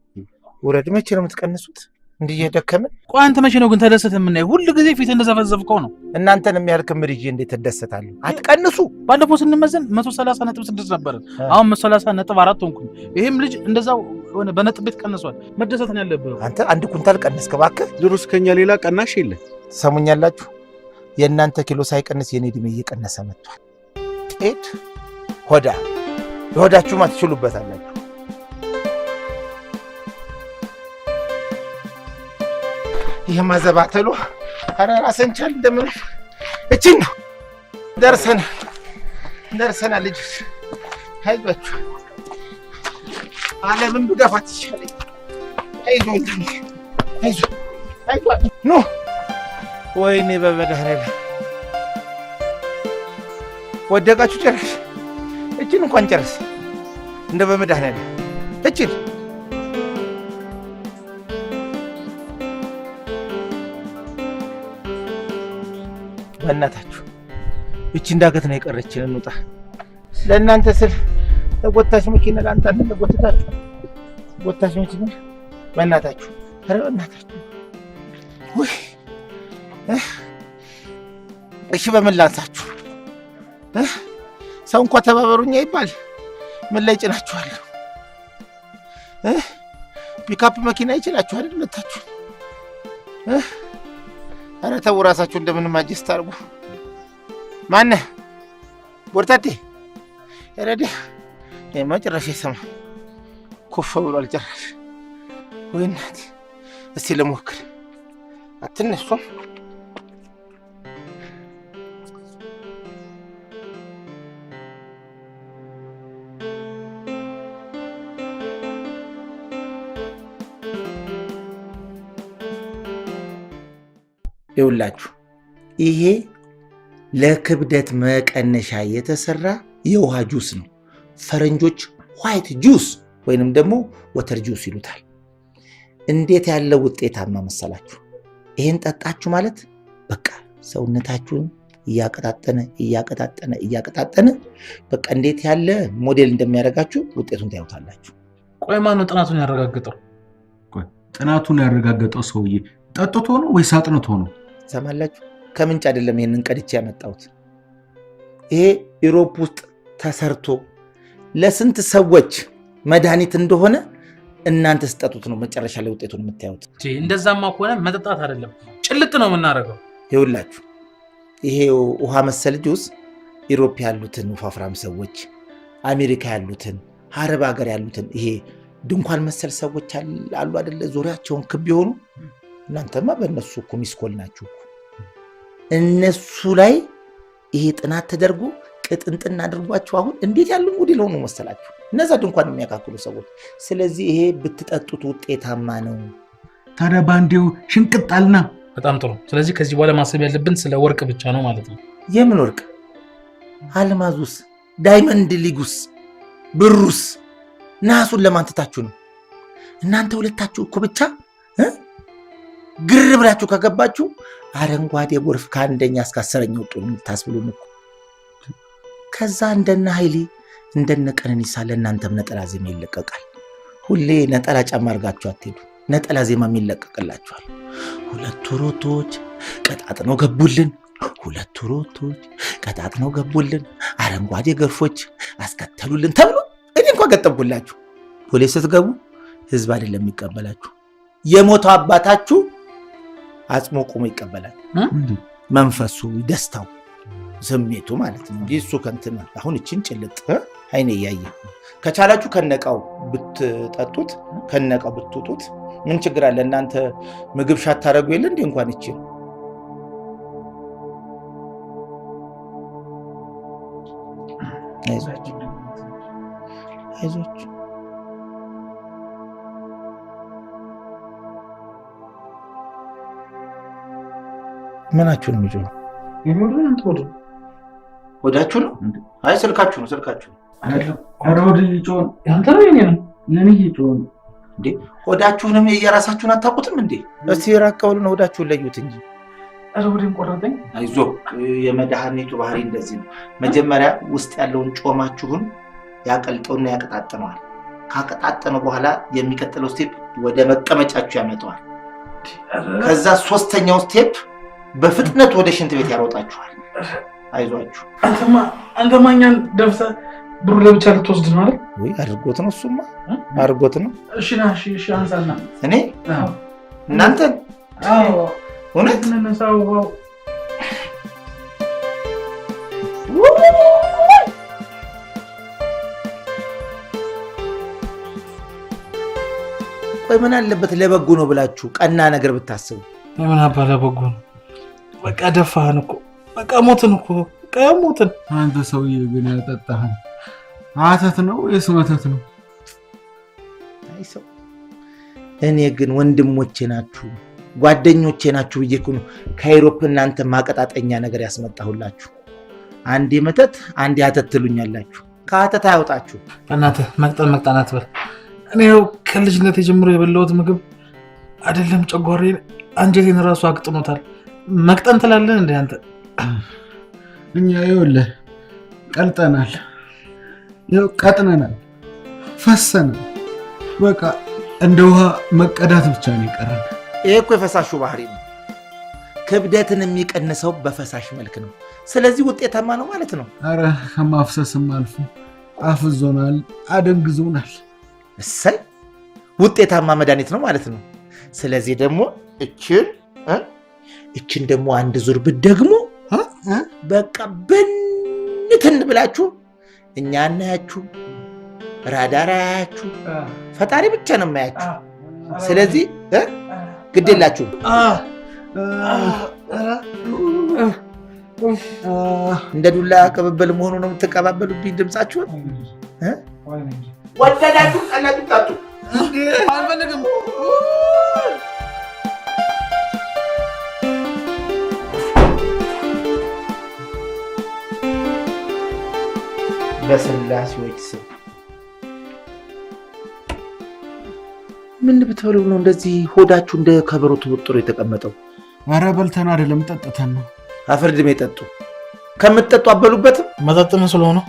ውረድ። መቼ ነው የምትቀንሱት? እንዲህ እየደከምን። ቆይ አንተ መቼ ነው ግን ተደሰተ የምናየው? ሁሉ ጊዜ ፊት እንደዘፈዘፍከው ነው። እናንተን የሚያህል ክምር ይዤ እንዴት እደሰታለሁ? አትቀንሱ። ባለፈው ስንመዘን 130.6 ነበርን። አሁን 130.4 ሆንኩኝ። ይሄም ልጅ እንደዛው ሆነ በነጥብ ቤት ቀንሷል። መደሰት ነው ያለብህ። አንተ አንድ ኩንታል ቀነስክ እባክህ። ድሮስ ከኛ ሌላ ቀናሽ የለ። ትሰሙኛላችሁ? የእናንተ ኪሎ ሳይቀንስ የኔ እድሜ እየቀነሰ መጥቷል። ሄድ ሆዳ የሆዳችሁማ ትችሉበታላችሁ። ይሄ ማዘባተሉ ኧረ ራስን ቻል እንደምን እችን ነው። ደርሰናል ደርሰናል። ልጆች አይዟችሁ፣ ዓለምን ብገፋት ይሻለኝ። አይዞህ ወንድሜ አይዞህ አይዞህ። ኑ ወይኔ በመድኃኒዓለም ወደቃችሁ። ጨርስ እችን እንኳን ጨርስ እንደ በመድኃኒዓለም እችን በእናታችሁ እቺ እንዳገት ነው የቀረችን። እንውጣ። ለእናንተ ስል ለጎታች መኪና ለአንተ ለጎተታችሁ ጎታች መኪና በእናታችሁ፣ ኧረ በእናታችሁ። ውይ እሺ በምን ላንሳችሁ? ሰው እንኳ ተባበሩኛ ይባል ምን ላይ ጭናችኋለሁ? ፒካፕ መኪና ይችላችሁ አይደል? ሁለታችሁ። ኧረ ተው እራሳችሁ እንደምንም adjust አድርጉ። ማነህ ቦርታቴ? ረዲ መጨረሻ ይሰማ ኮፈ ብሏል ጭራሽ። ወይ እናቴ፣ እስቲ ልሞክር። አትነሱም? ይኸውላችሁ ይሄ ለክብደት መቀነሻ የተሰራ የውሃ ጁስ ነው። ፈረንጆች white juice ወይንም ደግሞ water juice ይሉታል። እንዴት ያለ ውጤታማ መሰላችሁ! ይሄን ጠጣችሁ ማለት በቃ ሰውነታችሁን እያቀጣጠነ እያቀጣጠነ እያቀጣጠነ በቃ እንዴት ያለ ሞዴል እንደሚያደርጋችሁ ውጤቱን ታዩታላችሁ። ቆይ ማነው ጥናቱን ያረጋገጠው? ቆይ ጥናቱን ያረጋገጠው ሰውዬ ጠጥቶ ነው ወይስ አጥንቶ ነው? ሰማላችሁ? ከምንጭ አይደለም ይሄንን ቀድቼ ያመጣሁት። ይሄ Europe ውስጥ ተሰርቶ ለስንት ሰዎች መድኃኒት እንደሆነ እናንተ ስጠጡት ነው መጨረሻ ላይ ውጤቱን የምታዩት። እንደዛማ ከሆነ መጠጣት አይደለም ጭልጥ ነው የምናደርገው። ይኸውላችሁ ይሄ ውሃ መሰል ጁስ Europe ያሉትን ወፋፍራም ሰዎች፣ አሜሪካ ያሉትን፣ አረብ ሀገር ያሉትን ይሄ ድንኳን መሰል ሰዎች አሉ አይደለ? ዙሪያቸውን ክብ የሆኑ እናንተማ በእነሱ እኮ missed call ናችሁ እኮ። እነሱ ላይ ይሄ ጥናት ተደርጎ ቅጥንጥና አድርጓቸው አሁን እንዴት ያሉ ሞዴል ሆኑ መሰላችሁ እነዛ ድንኳን የሚያካክሉ ሰዎች። ስለዚህ ይሄ ብትጠጡት ውጤታማ ነው። ታዲያ ባንዴው ሽንቅጣልና። በጣም ጥሩ። ስለዚህ ከዚህ በኋላ ማሰብ ያለብን ስለ ወርቅ ብቻ ነው ማለት ነው። የምን ወርቅ? አልማዙስ፣ ዳይመንድ ሊጉስ፣ ብሩስ፣ ናሱን ለማን ትታችሁ ነው? እናንተ ሁለታችሁ እኮ ብቻ ግር ብላችሁ ከገባችሁ አረንጓዴ ጎርፍ ከአንደኛ እስከ 10ኛ ወጡ የምታስብሉን እኮ። ከዛ እንደነ ኃይሌ እንደነ ቀነኒሳ ለእናንተም ነጠላ ዜማ ይለቀቃል። ሁሌ ነጠላ ጫማ አድርጋችሁ አትሄዱ፣ ነጠላ ዜማም ይለቀቅላችኋል። ሁለቱ ሮቶች ቀጣጥነው ገቡልን፣ ሁለቱ ሮቶች ቀጣጥነው ገቡልን፣ አረንጓዴ ገርፎች አስከተሉልን ተብሎ እኔ እንኳን ገጠምኩላችሁ። ቦሌ ስትገቡ ህዝብ አይደለም የሚቀበላችሁ፣ የሞተው አባታችሁ አጽሞ ቆሞ ይቀበላል። መንፈሱ፣ ደስታው፣ ስሜቱ ማለት ነው እንጂ እሱ ከእንትን አሁን እችን ጭልጥ አይኔ እያየ ከቻላችሁ ከነቃው ብትጠጡት ከነቃው ብትውጡት ምን ችግር አለ? እናንተ ምግብ ሻታረጉ የለ እንዴ? እንኳን እችን አይዟችሁ አይዟችሁ። ምናችሁ ነው የሚጮኸው? ሆዳችሁ ነው? አይ ስልካችሁ ነው፣ ስልካችሁ ነው። ኧረ ሆድ እየጮኸ ነው። ያንተ ነው የኔ ነው? የኔ እየጮኸ ነው። እንዴ ሆዳችሁንም የየራሳችሁን አታውቁትም እንዴ? እስቲ ራቅ በሉና ሆዳችሁን ለዩት እንጂ። ኧረ ሆዴን ቆረጠኝ። አይዞህ፣ የመድኃኒቱ ባህሪ እንደዚህ ነው። መጀመሪያ ውስጥ ያለውን ጮማችሁን ያቀልጠውና ያቀጣጥነዋል። ካቀጣጠነው በኋላ የሚቀጥለው step ወደ መቀመጫችሁ ያመጣዋል። ከዛ ሶስተኛው step በፍጥነት ወደ ሽንት ቤት ያሮጣችኋል። አይዟችሁ። አንተማ እኛን ደፍተህ ብሩ ለብቻ ልትወስድ ነው አይደል? ወይ አድርጎት ነው፣ እሱማ አድርጎት ነው። እሺ ና፣ እሺ እሺ፣ አንሳና እኔ እናንተን አዎ፣ እውነት እንነሳው። ቆይ ምን አለበት ለበጎ ነው ብላችሁ ቀና ነገር ብታስቡ። ምን አባ ለበጎ ነው? በቃ ደፋህን እኮ በቃ ሞትን እኮ በቃ ሞትን። አንተ ሰውዬ ግን ያጠጣህን አተት ነው ወይስ መተት ነው? አይ ሰው፣ እኔ ግን ወንድሞቼ ናችሁ ጓደኞቼ ናችሁ ብዬ እኮ ነው ከ Europe እናንተ ማቀጣጠኛ ነገር ያስመጣሁላችሁ። አንዴ መተት አንዴ አተት ትሉኛላችሁ። ከአተት አያውጣችሁ። በእናትህ መቅጠን መቅጠን አትበል። እኔ ያው ከልጅነት ጀምሮ የበላሁት ምግብ አይደለም ጨጓራዬን አንጀቴን እራሱ አቅጥኖታል። መቅጠን ትላለህ እንዴ አንተ? እኛ ይኸውልህ ቀልጠናል፣ ይኸው ቀጥነናል፣ ፈሰናል። በቃ እንደ ውሃ መቀዳት ብቻ ነው የቀረን። ይሄ እኮ የፈሳሹ ባህሪ ነው። ክብደትን የሚቀንሰው በፈሳሽ መልክ ነው። ስለዚህ ውጤታማ ነው ማለት ነው። አረ ከማፍሰስም አልፎ አፍዞናል፣ አደንግዞናል። እሰይ ውጤታማ መድኃኒት ነው ማለት ነው። ስለዚህ ደግሞ እችን እችን ደግሞ አንድ ዙር ብትደግሙ በቃ ብንትን ብላችሁ እኛ አናያችሁ፣ ራዳር አያችሁ፣ ፈጣሪ ብቻ ነው የማያችሁ። ስለዚህ ግድ የላችሁም። እንደ ዱላ ቅብብል መሆኑ ነው የምትቀባበሉብኝ ድምፃችሁን። ወደዳችሁ ጠላችሁ ጠጡ። አልፈልግም። በስላሴዎች ስም ምን ብትበሉ ነው እንደዚህ ሆዳችሁ እንደ ከበሮ ተወጥሮ የተቀመጠው? ኧረ በልተን አይደለም ጠጥተን ነው። አፈር ድሜ ጠጡ። ከምትጠጡ አበሉበትም። መጠጥ ምን ስለሆነ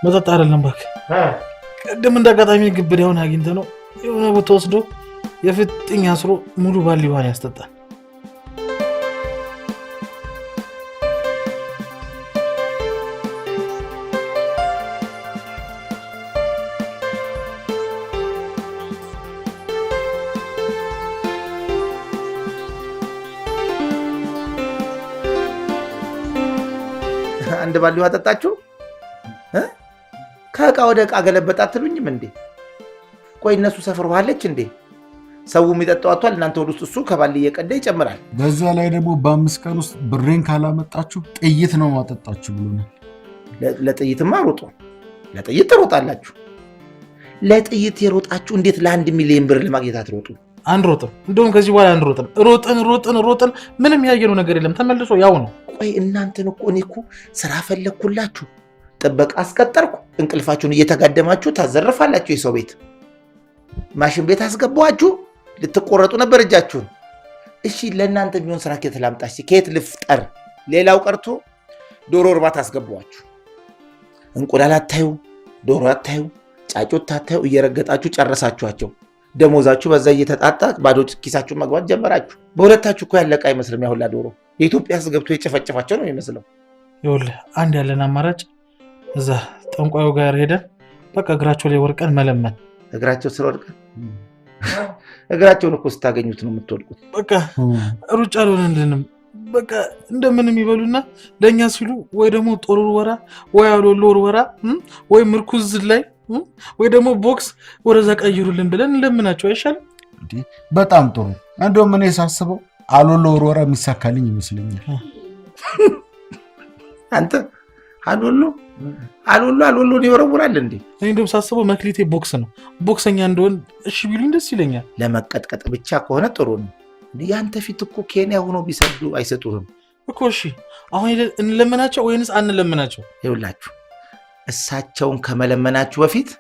መጠጥ አይደለም እባክህ። ቅድም እንደ አጋጣሚ ግብዳውን አግኝተህ ነው የሆነ ቦታ ወስዶ የፍጥኝ አስሮ ሙሉ ባሊ ውሃን ያስጠጣል። አንድ ባሊ ውሃ ጠጣችሁ? ከእቃ ወደ እቃ ገለበጣ አትሉኝም እንዴ? ቆይ እነሱ ሰፈር ውሃ አለች እንዴ? ሰው የሚጠጣው አጥቷል። እናንተ ወደ ውስጥ እሱ ከባሊ እየቀዳ ይጨምራል። በዛ ላይ ደግሞ በ5 ቀን ውስጥ ብሬን ካላመጣችሁ ጥይት ነው ማጠጣችሁ ብሎናል። ለጥይትማ ሮጡ፣ ለጥይት ትሮጣላችሁ። ለጥይት የሮጣችሁ እንዴት ለ1 ሚሊዮን ብር ለማግኘት አትሮጡ? አንሮጥም። እንደውም ከዚህ በኋላ አንሮጥም። ሮጥን ሮጥን ሮጥን ምንም ያየነው ነገር የለም። ተመልሶ ያው ነው። ቆይ እናንተን እኮ እኔ እኮ ስራ ፈለግኩላችሁ፣ ጥበቃ አስቀጠርኩ፣ እንቅልፋችሁን እየተጋደማችሁ ታዘርፋላችሁ። የሰው ቤት ማሽን ቤት አስገባችሁ፣ ልትቆረጡ ነበር እጃችሁን። እሺ ለእናንተ የሚሆን ስራ ከየት ላምጣ? እሺ ከየት ልፍጠር? ሌላው ቀርቶ ዶሮ እርባታ አስገባችሁ። እንቁላል አታዩ፣ ዶሮ አታዩ፣ ጫጩት አታዩ፣ እየረገጣችሁ ጨረሳችኋቸው። ደሞዛችሁ በዛ እየተጣጣ ባዶ ኪሳችሁ መግባት ጀመራችሁ። በሁለታችሁ እኮ ያለቀ አይመስልም። ያሁላ ዶሮ የኢትዮጵያ ሕዝብ ገብቶ የጨፈጨፋቸው ነው የሚመስለው። ይኸውልህ አንድ ያለን አማራጭ እዛ ጠንቋዩ ጋር ሄደን በቃ እግራቸው ላይ ወርቀን መለመን። እግራቸው ስር ወድቀን እግራቸውን እኮ ስታገኙት ነው የምትወድቁት። በቃ ሩጫ አልሆነልንም። በቃ እንደምንም ይበሉና ለእኛ ሲሉ ወይ ደግሞ ጦር ውርወራ ወይ አሎሎ ውርወራ ወይ ምርኩዝ ላይ ወይ ደግሞ ቦክስ ወደዛ ቀይሩልን ብለን እንለምናቸው አይሻልም? በጣም ጥሩ። እንደውም እኔ ሳስበው አሎሎ ውርወራ የሚሳካልኝ ይመስለኛል። አንተ አሎሎ አሎሎ አሎሎን ይወረውራል እንዴ? እኔ እንደውም ሳስበው መክሊቴ ቦክስ ነው። ቦክሰኛ እንደሆን እሺ ቢሉኝ ደስ ይለኛል። ለመቀጥቀጥ ብቻ ከሆነ ጥሩ ነው። ያንተ ፊት እኮ ኬንያ ሆኖ ቢሰዱ አይሰጡህም እኮ። እሺ አሁን እንለምናቸው ወይንስ አንለምናቸው? ይኸውላችሁ እሳቸውን ከመለመናችሁ በፊት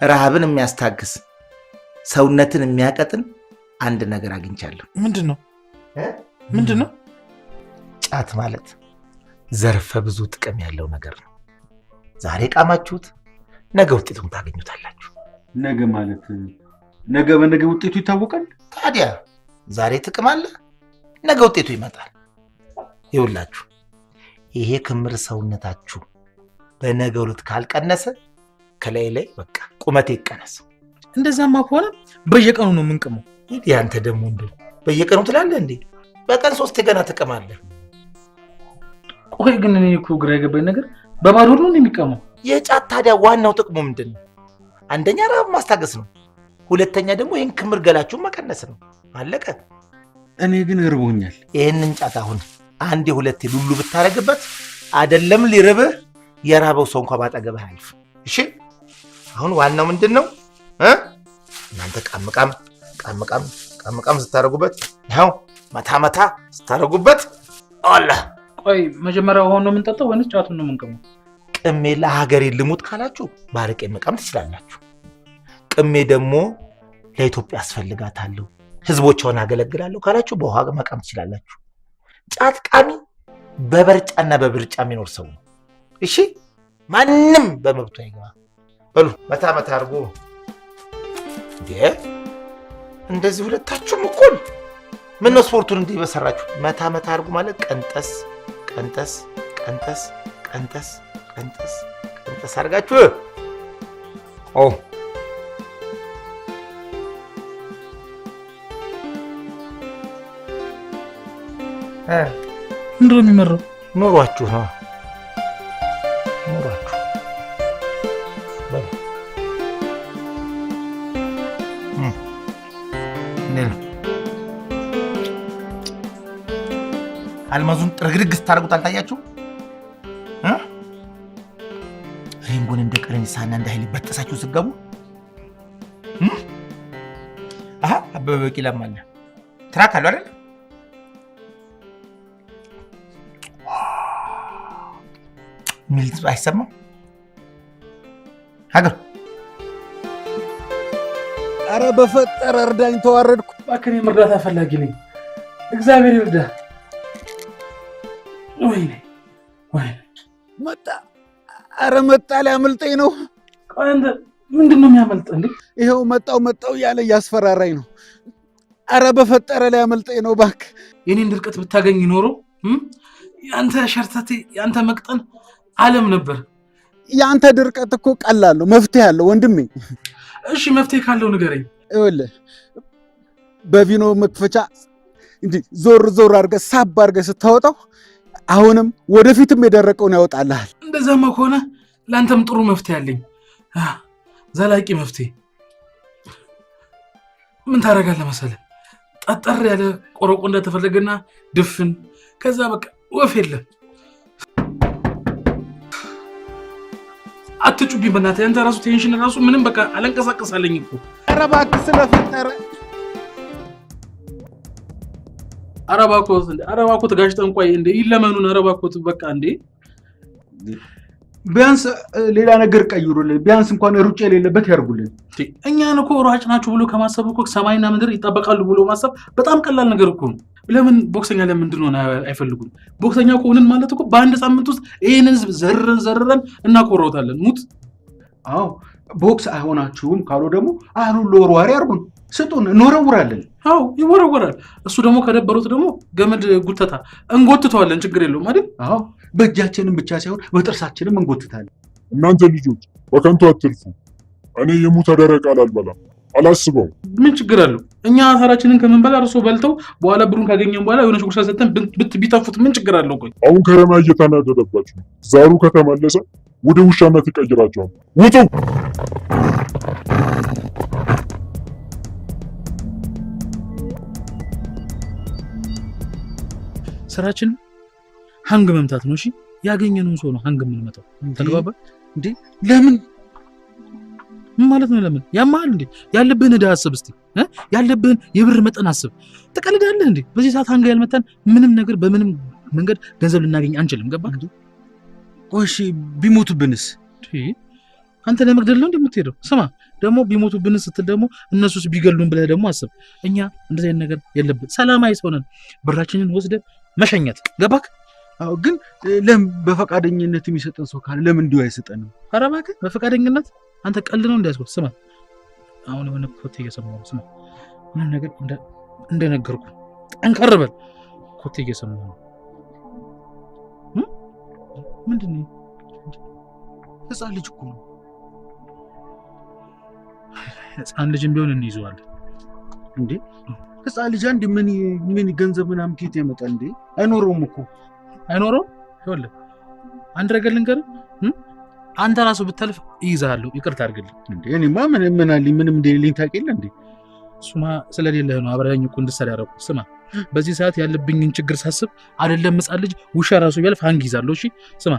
ረሃብን የሚያስታግስ ሰውነትን የሚያቀጥን አንድ ነገር አግኝቻለሁ። ምንድን ነው? ምንድን ነው? ጫት ማለት ዘርፈ ብዙ ጥቅም ያለው ነገር ነው። ዛሬ ቃማችሁት፣ ነገ ውጤቱን ታገኙታላችሁ። ነገ ማለት ነገ በነገ ውጤቱ ይታወቃል። ታዲያ ዛሬ ጥቅም አለ፣ ነገ ውጤቱ ይመጣል። ይኸውላችሁ ይሄ ክምር ሰውነታችሁ በነገው ዕለት ካልቀነሰ ከላይ ላይ በቃ ቁመቴ ይቀነስ። እንደዛማ ከሆነ በየቀኑ ነው የምንቅመው። ይሄ አንተ ደግሞ እንደ በየቀኑ ትላለህ እንዴ? በቀን 3 ገና ትቅማለህ። ቆይ ግን እኔ እኮ ግራ የገባኝ ነገር በባዶ ሆድ ነው የሚቀመው? የጫት ታዲያ ዋናው ጥቅሙ ምንድን ነው? አንደኛ ረሃብ ማስታገስ ነው። ሁለተኛ ደግሞ ይህን ክምር ገላችሁን መቀነስ ነው። አለቀ። እኔ ግን እርቦኛል። ይህንን ጫት አሁን አንዴ ሁለቴ ሉሉ ብታረግበት አይደለም ሊርብህ የራበው ሰው እንኳን ባጠገብህ አያልፍም። እሺ አሁን ዋናው ምንድን ነው? እናንተ ቃም ቃም ቃም ቃም ቃም ቃም ስታረጉበት፣ ይኸው መታ መታ ስታረጉበት አላ። ቆይ መጀመሪያ ውሃውን ነው የምንጠጣው ወይንስ ጫቱን ነው የምንቅመው? ቅሜ ለሀገሬ ልሙት ካላችሁ ባረቄ መቃም ትችላላችሁ። ቅሜ ደግሞ ለኢትዮጵያ አስፈልጋታለሁ ህዝቦቿን አገለግላለሁ ካላችሁ በውሃ መቃም ትችላላችሁ። ጫት ቃሚ በበርጫና በብርጫ የሚኖር ሰው ነው። እሺ ማንም በመብቱ አይገባ። በሉ መታ መታ አድርጎ እንዴ! እንደዚህ ሁለታችሁም እኩል ምን ነው ስፖርቱን እንዲህ በሰራችሁ። መታ መታ አድርጎ ማለት ቀንጠስ ቀንጠስ ቀንጠስ ቀንጠስ ቀንጠስ ቀንጠስ አድርጋችሁ ኦ ምንድን ነው የሚመራው? ኑሯችሁ ነው ኑሯችሁ። በሉ አልማዙን ጥርግርግ ስታደርጉት አልታያችሁም? ሪንጎን እንደ ቀነኒሳና እንደ ኃይሌ በጥሳችሁ ስትገቡ አሃ አበበ ቢቂላም አለ። ትራክ አለው አይደል? ሚል አይሰማም? ሀገር ኧረ በፈጠረ እርዳኝ፣ ተዋረድኩ። እባክህ እኔም እርዳታ ፈላጊ ነኝ። እግዚአብሔር ይርዳ። ወይኔ ወይኔ፣ መጣ! ኧረ መጣ፣ ሊያመልጠኝ ነው። ቆይ አንተ ምንድን ነው የሚያመልጥህ እንዴ? ይኸው መጣው መጣው እያለ እያስፈራራኝ ነው። ኧረ በፈጠረ ሊያመልጠኝ ነው እባክህ። የኔን ድርቀት ብታገኝ ኖሮ የአንተ ሸርተቴ የአንተ መቅጠን ዓለም ነበር። የአንተ ድርቀት እኮ ቀላል ነው፣ መፍትሄ አለው ወንድሜ። እሺ መፍትሄ ካለው ንገረኝ። ይኸውልህ በቪኖ መክፈቻ እንዲህ ዞር ዞር አድርገህ ሳብ አድርገህ ስታወጣው አሁንም ወደፊትም የደረቀውን ያወጣልሃል። እንደዛማ ከሆነ ለአንተም ጥሩ መፍትሄ አለኝ፣ ዘላቂ መፍትሄ። ምን ታደርጋለህ መሰለህ? ጠጠር ያለ ቆረቆ እንደተፈለገና ድፍን፣ ከዛ በቃ ወፍ የለም። አትጩብኝ በእናትህ። አንተ ራሱ tension ራሱ ምንም በቃ አለንቀሳቀሳለኝ እኮ። ኧረ እባክህ ስለፈጠረ። ኧረ እባክዎት እንደ ኧረ እባክዎት ጋሽ ጠንቋይ እንደ ይለመኑን። ኧረ እባክዎት በቃ እንዴ ቢያንስ ሌላ ነገር ቀይሩልን። ቢያንስ እንኳን ሩጫ የሌለበት ያርጉልን። እኛን እኮ ሯጭ ናችሁ ብሎ ከማሰብ እኮ ሰማይና ምድር ይጣበቃሉ ብሎ ማሰብ በጣም ቀላል ነገር እኮ ነው። ለምን ቦክሰኛ ለምን እንድንሆን አይፈልጉም? ቦክሰኛ ከሆንን ማለት እኮ በአንድ ሳምንት ውስጥ ይህንን ህዝብ ዘርረን ዘርረን እናኮረውታለን። ሙት። አዎ ቦክስ አይሆናችሁም ካሉ ደግሞ አሉሎ ወርዋሪ አርጉን፣ ስጡን፣ እንወረውራለን። አዎ ይወረወራል። እሱ ደግሞ ከደበሩት ደግሞ ገመድ ጉተታ እንጎትተዋለን። ችግር የለውም አይደል? አዎ በእጃችንም ብቻ ሳይሆን በጥርሳችንም እንጎትታለን። እናንተ ልጆች በከንቱ አትልፉ። እኔ የሙት ደረቅ ቃል አልበላም። አላስበውም። ምን ችግር አለው? እኛ አሳራችንን ከምንበላ እርሶ በልተው በኋላ ብሩን ካገኘን በኋላ የሆነች ጉርሻ ሰጥተን ቢተፉት ምን ችግር አለው? ቆይ አሁን ከረማ እየተናደደባችሁ ነው። ዛሩ ከተመለሰ ወደ ውሻነት ይቀይራቸዋል። ውጡ! ስራችን hang መምታት ነው። እሺ ያገኘነውን ሰው ነው hang የምንመታው። ተግባባ እንዴ? ለምን ምን ማለት ነው? ለምን ያማል እንዴ? ያለብህን ዕዳ አስብ እስቲ እ ያለብህን የብር መጠን አስብ። ትቀልዳለህ እንዴ? በዚህ ሰዓት hang ያልመታን ምንም ነገር በምንም መንገድ ገንዘብ ልናገኝ አንችልም። ገባህ? ቆይ እሺ ቢሞቱብንስ? አንተ ለመግደል ነው እንደምትሄደው? ስማ ደግሞ ቢሞቱብንስ ስትል ደግሞ እነሱስ ቢገሉን ብለህ ደግሞ አስብ። እኛ እንደዚህ አይነት ነገር የለብን። ሰላማዊ ሰው ነን። ብራችንን ወስደን መሸኘት። ገባክ? አዎ። ግን ለምን በፈቃደኝነት የሚሰጠን ሰው ካለ ለምን እንዲሁ አይሰጠንም? ኧረ እባክህ በፈቃደኝነት አንተ ቀልድ ነው እንዲያስኩት። ስማ አሁን የሆነ ኮቴ እየሰማሁ ነው። ስማ ምንም ነገር እንደነገርኩ ጠንከር በል። ኮቴ እየሰማሁ ነው። ምንድን ነው? ህፃን ልጅ እኮ ነው። ህፃን ልጅም ቢሆን እንይዘዋለን እንዴ። ህፃን ልጅ አንድ ምን ምን ገንዘብ ምናምን ከየት ያመጣል እንዴ? አይኖረውም እኮ አይኖረውም። ይኸውልህ አንድ ነገር ልንገርህ፣ አንተ ራሱ ብታልፍ እይዝሃለሁ። ይቅርታ አድርግልኝ። እንዴ እኔማ ምን ምን አለኝ? ምንም እንደሌለኝ ታውቂያለህ እንዴ? እሱማ ስለሌለህ ነው አብረኸኝ እኮ እንድትሰራ ያደረኩት። ስማ በዚህ ሰዓት ያለብኝን ችግር ሳስብ አይደለም ህፃን ልጅ ውሻ ራሱ ቢያልፍ hang ይዛለሁ። እሺ ስማ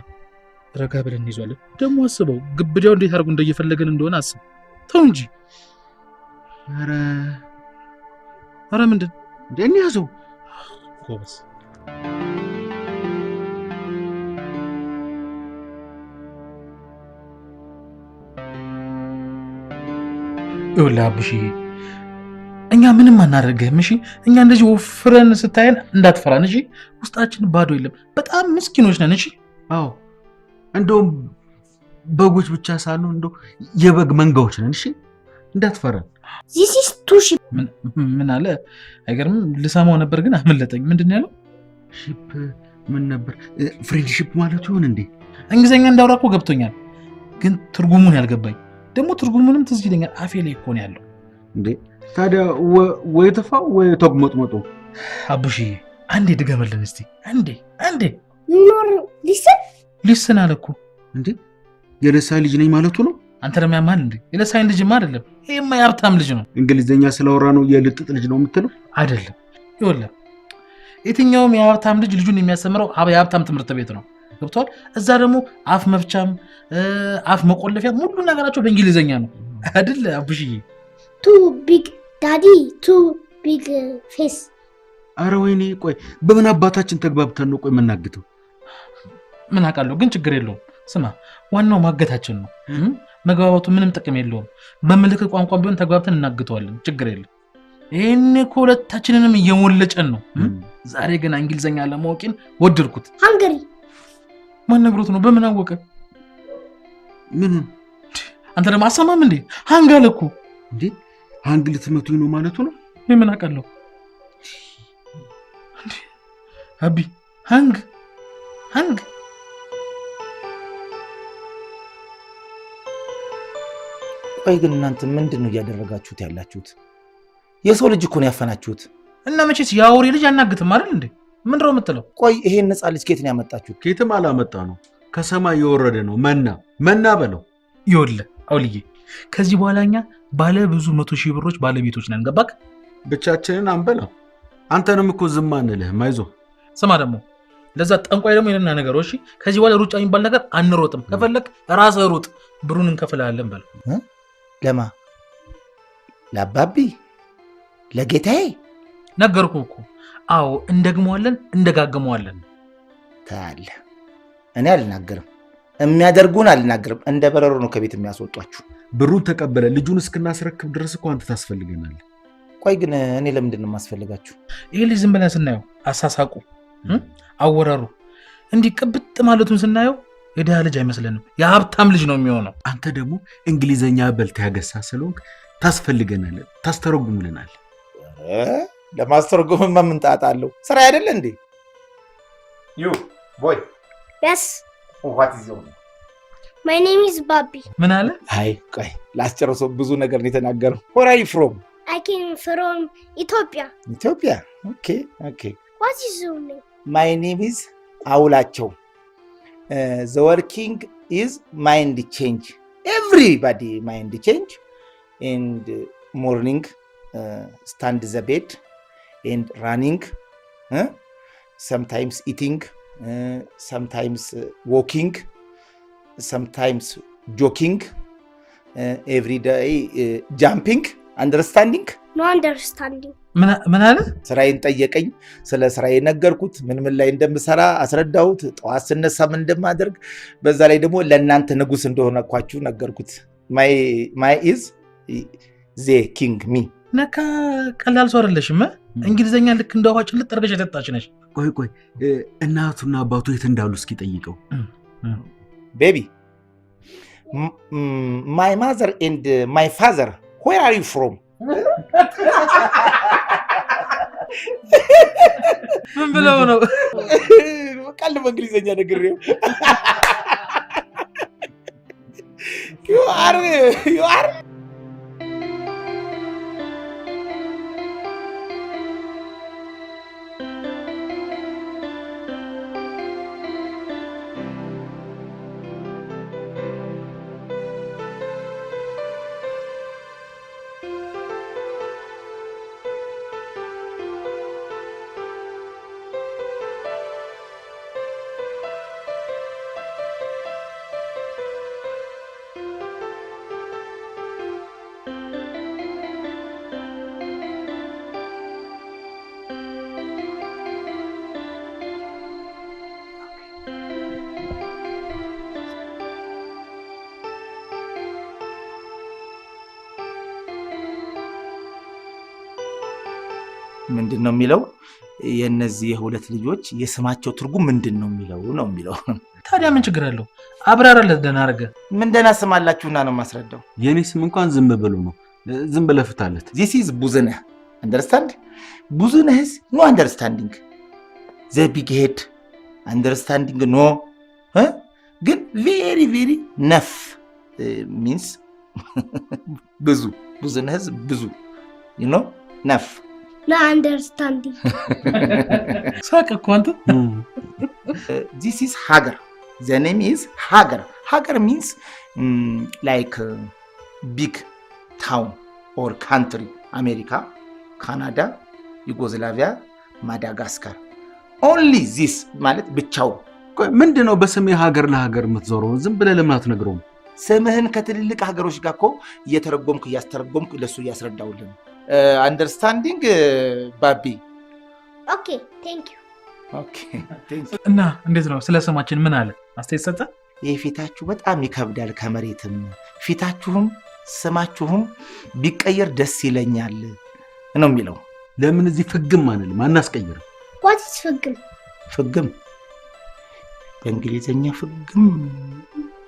ረጋ ብለን እንይዟለን። ደግሞ አስበው ግብዳው እንዴት አድርጎ እንደየፈለገን እንደሆነ አስብ። ተው እንጂ። ኧረ ኧረ ምንድን እንዴ እንያዘው ጎበዝ። ይኸውልህ አቡሽዬ እኛ ምንም አናደርግህም። እሺ እኛ እንደዚህ ወፍረን ስታየን እንዳትፈራን። እሺ ውስጣችን ባዶ የለም። በጣም ምስኪኖች ነን። እሺ አዎ፣ እንደውም በጎች ብቻ ሳንሆን እንደው የበግ መንጋዎች ነን። እሺ እንዳትፈራን። This is two sheep. ምን አለ? አይገርምም? ልሰማው ነበር ግን አመለጠኝ። ምንድን ነው ያለው? Sheep ምን ነበር? Friendship ማለት ይሆን እንዴ? እንግሊዝኛ እንዳውራ እኮ ገብቶኛል፣ ግን ትርጉሙን ያልገባኝ ደግሞ ትርጉሙንም ትዝ ይለኛል። አፌ ላይ እኮ ነው ያለው። እንዴ ታዲያ ወይ ተፋው ወይ ተጉመጥመጡ። አቡሽዬ አንዴ ድገመልን እስቲ፣ አንዴ አንዴ። More listen. Listen አለ እኮ እንዴ። የደሳለኝ ልጅ ነኝ ማለቱ ነው? አንተ ደግሞ ያማል እንዴ? የደሳለኝ ልጅማ አይደለም፣ ይሄማ የሀብታም ልጅ ነው። እንግሊዝኛ ስለወራ ነው የልጥጥ ልጅ ነው የምትለው? አይደለም። ይኸውልህ የትኛውም የሀብታም ልጅ ልጁን የሚያስተምረው የሀብታም ትምህርት ቤት ነው። ገብቶሃል? እዛ ደግሞ አፍ መፍቻም አፍ መቆለፊያም ሁሉ ነገራቸው በእንግሊዝኛ ነው አይደል አቡሽዬ? Too big daddy, too big face. አረ ወይኔ፣ ቆይ በምን አባታችን ተግባብተን ነው ቆይ የምናግተው? ምን አውቃለሁ፣ ግን ችግር የለውም። ስማ ዋናው ማገታችን ነው። መግባባቱ ምንም ጥቅም የለውም። በምልክት ቋንቋ ቢሆን ተግባብተን እናግተዋለን። ችግር የለም። ይሄን እኮ ሁለታችንንም እየሞለጨን ነው። ዛሬ ግን እንግሊዝኛ ለማወቄን ወደድኩት። Hungry. ማን ነግሮት ነው? በምን አወቀ? ምኑን? አንተ ደግሞ አሰማም እንዴ? Hang አለ እኮ እንዴ። Hang ልትመቱኝ ነው ማለቱ ነው? እኔ ምን አውቃለሁ? እንዴ አቢ hang hang። ቆይ ግን እናንተ ምንድን ነው እያደረጋችሁት ያላችሁት? የሰው ልጅ እኮ ነው ያፈናችሁት። እና መቼስ የአውሬ ልጅ አናግትም አይደል እንዴ? ምንድን ነው የምትለው? ቆይ ይሄን ነፃ ልጅ ከየት ነው ያመጣችሁት? ከየትም አላመጣ ነው፣ ከሰማይ የወረደ ነው። መና መና በለው። ይኸውልህ አውልዬ፣ ከዚህ በኋላ እኛ ባለ ብዙ 100,000 ብሮች ባለቤቶች ነን። ገባክ? ብቻችንን አንበላው። አንተንም እኮ ዝም አንልህም፣ አይዞህ። ስማ ደግሞ ለዛ ጠንቋይ ደግሞ የለና ነገሮች። እሺ ከዚህ በኋላ ሩጫ የሚባል ነገር አንሮጥም። ከፈለክ ራስህ ሩጥ፣ ብሩን እንከፍልሃለን በለው። ለማ? ለአባቢ? ለጌታዬ? ነገርኩህ እኮ። አዎ እንደግመዋለን፣ እንደጋግመዋለን። ታያለህ፣ እኔ አልናገርም፣ የሚያደርጉን አልናገርም። እንደ በረሮ ነው ከቤት የሚያስወጧችሁ። ብሩን ተቀበለ ልጁን እስክናስረክብ ድረስ እኮ አንተ ታስፈልገናለህ። ቆይ ግን እኔ ለምንድን ነው የማስፈልጋችሁ? ይሄ ልጅ ዝም ብለን ስናየው አሳሳቁ፣ አወራሩ እንዲህ ቅብጥ ማለቱን ስናየው የድሃ ልጅ አይመስለንም፣ የሀብታም ልጅ ነው የሚሆነው። አንተ ደግሞ እንግሊዘኛ በልተህ ያገሳ ስለሆንክ ታስፈልገናለህ፣ ታስተረጉምልናለህ። ለማስተርጎምማ ምን ጣጣ አለው? ስራ አይደለ እንዴ? You boy Yes. What is your name? My name is Bobby. ምን አለ? አይ ቆይ ላስጨርሰው፣ ብዙ ነገር ነው የተናገረው። Where are you from? I came from Ethiopia. ኢትዮጵያ። Okay. What is your name? My name is አውላቸው። The working is mind change, everybody mind change and morning stand the bed and running, sometimes eating, sometimes walking, sometimes joking, every day jumping. Understanding? No understanding. ምን አለ? ስራዬን ጠየቀኝ። ስለ ስራዬ ነገርኩት። ምን ምን ላይ እንደምሰራ አስረዳሁት። ጠዋት ስነሳ ምን እንደማደርግ፣ በዛ ላይ ደግሞ ለእናንተ ንጉስ እንደሆነኳችሁ ነገርኩት። My is the king me. ነካ ቀላል ሰው አይደለሽም። እ? እንግሊዘኛ ልክ እንደ ውሃ ጭልጥ አድርገሽ የጠጣች ነሽ። ቆይ ቆይ፣ እናቱና አባቱ የት እንዳሉ እስኪ ጠይቀው። Baby, my mother and my father, where are you from? ምን ብለው ነው? ቃል በእንግሊዝኛ ነግሬው you are ምንድን ነው የሚለው? የእነዚህ የሁለት ልጆች የስማቸው ትርጉም ምንድን ነው የሚለው ነው የሚለው። ታዲያ ምን ችግር አለው? አብራራለት ደህና አድርገህ። ምን ደህና ስም አላችሁና ነው የማስረዳው? የእኔ ስም እንኳን ዝም ብሎ ነው። ዝም ብለህ ፍታለት። This is ቡዝነህ, understand? ቡዝነህ is no understanding, the big head understanding, no, ግን very very ነፍ means ብዙ። ቡዝነህ is ብዙ ነፍ። No understanding. ሳቅ እኮ አንተ። This is ሀገር, the name is ሀገር። ሀገር means like big town or country, አሜሪካ፣ ካናዳ፣ ዩጎዝላቪያ፣ ማዳጋስካር። Only this ማለት ብቻው። ቆይ ምንድን ነው በስሜ ሀገር ለሀገር የምትዞረው? ዝም ብለህ ለምን አትነግረውም? ስምህን ከትልልቅ ሀገሮች ጋር እኮ እየተረጎምኩ እያስተረጎምኩ ለሱ እያስረዳውልን። Understanding ባቢ? Okay, thank you. Okay. እና እንዴት ነው፣ ስለ ስማችን ምን አለ? አስተያየት ሰጠ? ይህ ፊታችሁ በጣም ይከብዳል። ከመሬትም ፊታችሁም ስማችሁም ቢቀየር ደስ ይለኛል ነው የሚለው። ለምን እዚህ ፍግም አንልም? አናስቀይርም? What is ፍግም? ፍግም በእንግሊዝኛ ፍግም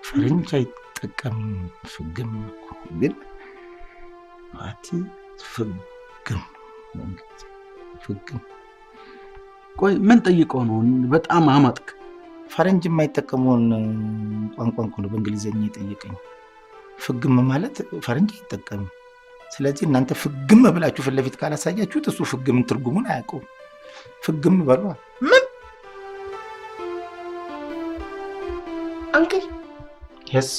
ፈረንጅ አይጠቀምም። ፍግም እኮ ግን what ፍግም በእንግሊዝኛ ፍግም። ቆይ ምን ጠይቀው ነው በጣም አማጥክ? ፈረንጅ የማይጠቀመውን ቋንቋ እኮ ነው በእንግሊዝኛ የጠየቀኝ። ፍግም ማለት ፈረንጅ አይጠቀምም። ስለዚህ እናንተ ፍግም ብላችሁ ፊት ለፊት ካላሳያችሁት እሱ ፍግምን ትርጉሙን አያውቀውም። ፍግም በሏ። ምን? Uncle, Yes.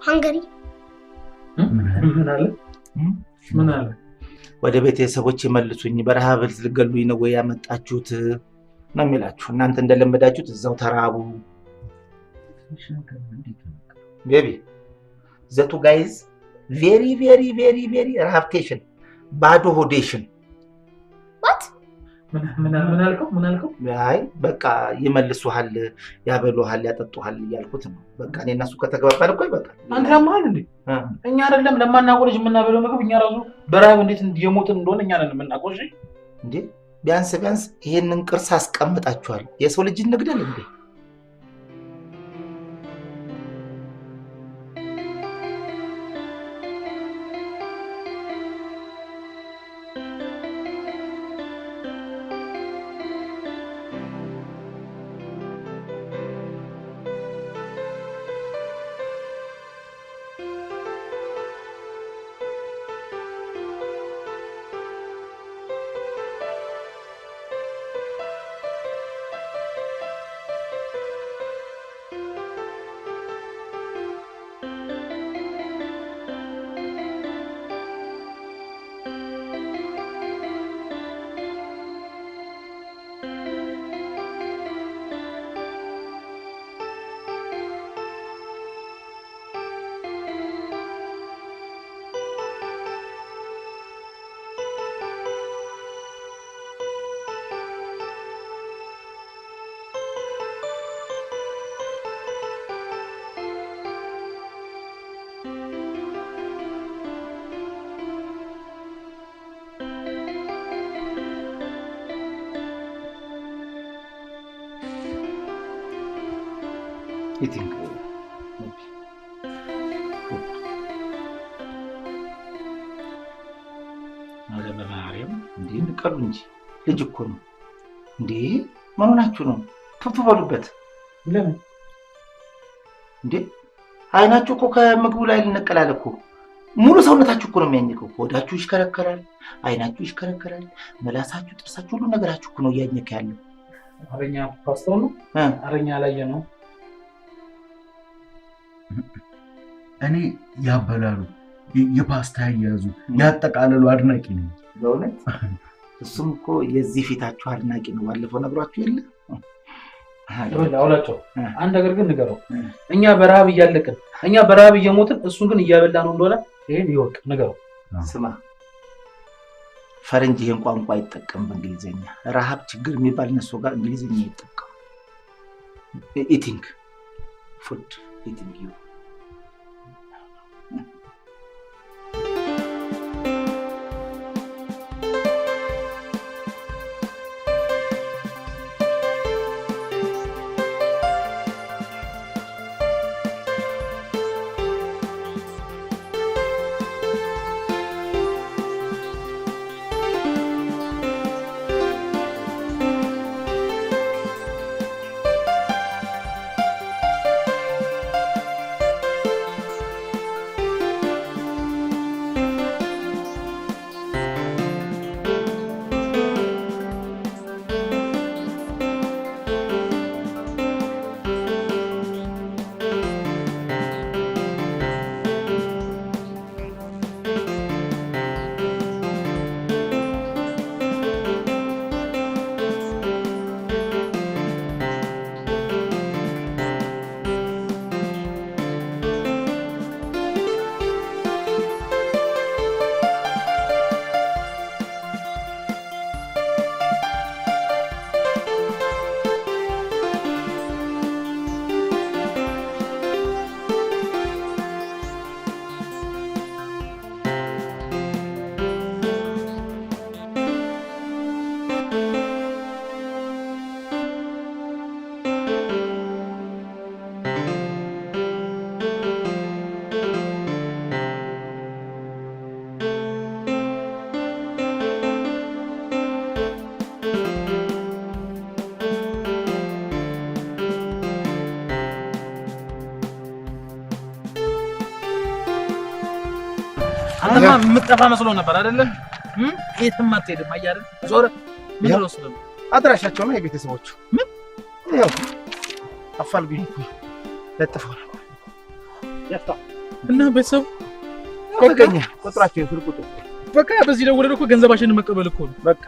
Hungry. ምን አለ? ምን አለ? ወደ ቤተሰቦች የመልሱኝ፣ በረሃብ ልትገሉኝ ነው ወይ ያመጣችሁት ነው የሚላችሁ። እናንተ እንደለመዳችሁት እዛው ተራቡ። Baby, the two guys very very very very ረሃብቴሽን፣ ባዶ ሆዴሽን። What? ምን አልከው? ምን አልከው? አይ በቃ ይመልሱሃል፣ ያበሉሃል፣ ያጠጡሃል እያልኩት ነው። በቃ እኔ እና እሱ ከተግባባን እኮ ይበቃል። አንተ ያመሃል እንዴ? እኛ አይደለም ለማናውቀው ልጅ የምናበለው ምግብ፣ እኛ ራሱ በረሃብ እንዴት የሞትን እንደሆነ እኛ ነን የምናውቀው። እሺ። እንዴ፣ ቢያንስ ቢያንስ ይሄንን ቅርስ አስቀምጣችኋል። የሰው ልጅ እንግደል እንዴ? Eating. ኧረ በማርያም እንዴ ንቀሉ እንጂ ልጅ እኮ ነው እንዴ! ምን ሆናችሁ ነው? ቱቱ በሉበት። ለምን እንዴ? አይናችሁ እኮ ከምግቡ ላይ ልነቀላል እኮ። ሙሉ ሰውነታችሁ እኮ ነው የሚያኝከው። ሆዳችሁ ይሽከረከራል፣ አይናችሁ ይሽከረከራል፣ ምላሳችሁ፣ ጥርሳችሁ፣ ሁሉ ነገራችሁ እኮ ነው እያኘከ ያለው። አረኛ ፓስታው ነው አረኛ ላይ ነው። እኔ ያበላሉ የፓስታ ያያዙ ያጠቃለሉ አድናቂ ነኝ በእውነት። እሱም እኮ የዚህ ፊታችሁ አድናቂ ነው። ባለፈው ነግሯችሁ የለ አውላቸው። አንድ ነገር ግን ንገረው፣ እኛ በረሃብ እያለቅን እኛ በረሃብ እየሞትን እሱን ግን እያበላ ነው እንደሆነ ይሄን ይወቅ፣ ንገረው። ስማ ፈረንጅ ይሄን ቋንቋ አይጠቀም በእንግሊዘኛ። ረሃብ ችግር የሚባል እነሱ ጋር እንግሊዘኛ አይጠቀም። Eating food eating you አንተማ የምትጠፋ መስሎ ነበር አይደለም? የትም አትሄድም። አየህ አይደል? ዞር ምን ነው እሱ ደግሞ አድራሻቸው ነው የቤተሰቦቹ። ምን ያው አፋልጉኝ እኮ ለጥፈው ነበር እና ቤተሰቡ ተገኘ። ቁጥራቸው የስልክ ቁጥር በቃ በዚህ ደውለን እኮ ገንዘባችንን መቀበል እኮ ነው። በቃ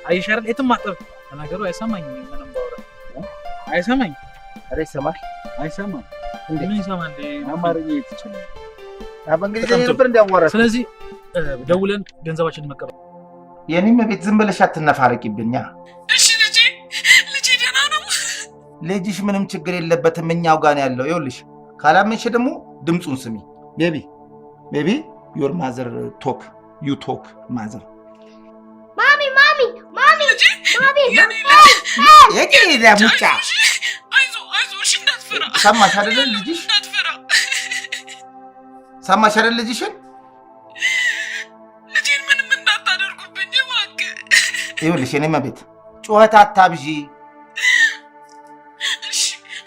አየሽ አይደል? የትም አትጠፋም። ተናገሩ አይሰማኝም። ምንም ባወራ አይሰማኝም። ኧረ ይሰማል። አይሰማም። ምን ይሰማል? አማርኛ ይችላል። በእንግሊዝኛ ነበር እንዲያዋራሽ። ስለዚህ ደውለን ገንዘባችንን መቀበል። የኔም ቤት ዝም ብለሽ አትነፋረቂብኛ። እሺ ልጄ፣ ልጄ ደህና ነው? ልጅሽ ምንም ችግር የለበትም፣ እኛው ጋር ነው ያለው። ይኸውልሽ ካላመንሽ ደግሞ ድምፁን ስሚ። Baby baby your mother talk you talk mother Mommy mommy mommy mommy ሙጫ አይዞህ አይዞህ፣ እሺ እንዳትፈራ። ሰማሽ አይደለ ልጅሽ? እንዳትፈራ። ሰማሽ አይደል ልጅሽን? ልጄን ምንም እንዳታደርጉብኝ እባክህ። ይኸውልሽ የኔ እመቤት ጩኸት አታብዢ። እሺ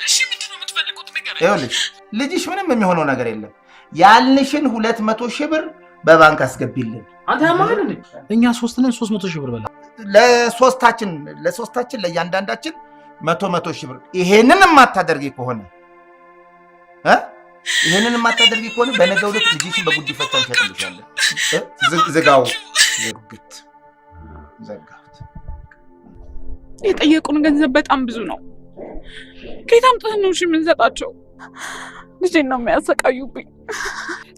እሺ፣ ምንድን ነው የምትፈልጉት ንገረኝ። ይኸውልሽ ልጅሽ ምንም የሚሆነው ነገር የለም። ያልንሽን 200,000 ብር በባንክ አስገቢልን። አንተ ያማል እንዴ? እኛ ሶስት ነን፣ 300,000 ብር በላ። ለሶስታችን ለእያንዳንዳችን 100 ሺህ ብር። ይሄንን የማታደርጊ ከሆነ ይሄንን የማታደርጊ ከሆነ በነገው ዕለት ልጅሽን በጉዲፈቻ እንሸጥልሻለን። ዝጋው። ዝግት ዘጋሁት። የጠየቁን ገንዘብ በጣም ብዙ ነው። ከየት አምጥተን ነው እሺ የምንሰጣቸው? ልጄን ነው የሚያሰቃዩብኝ።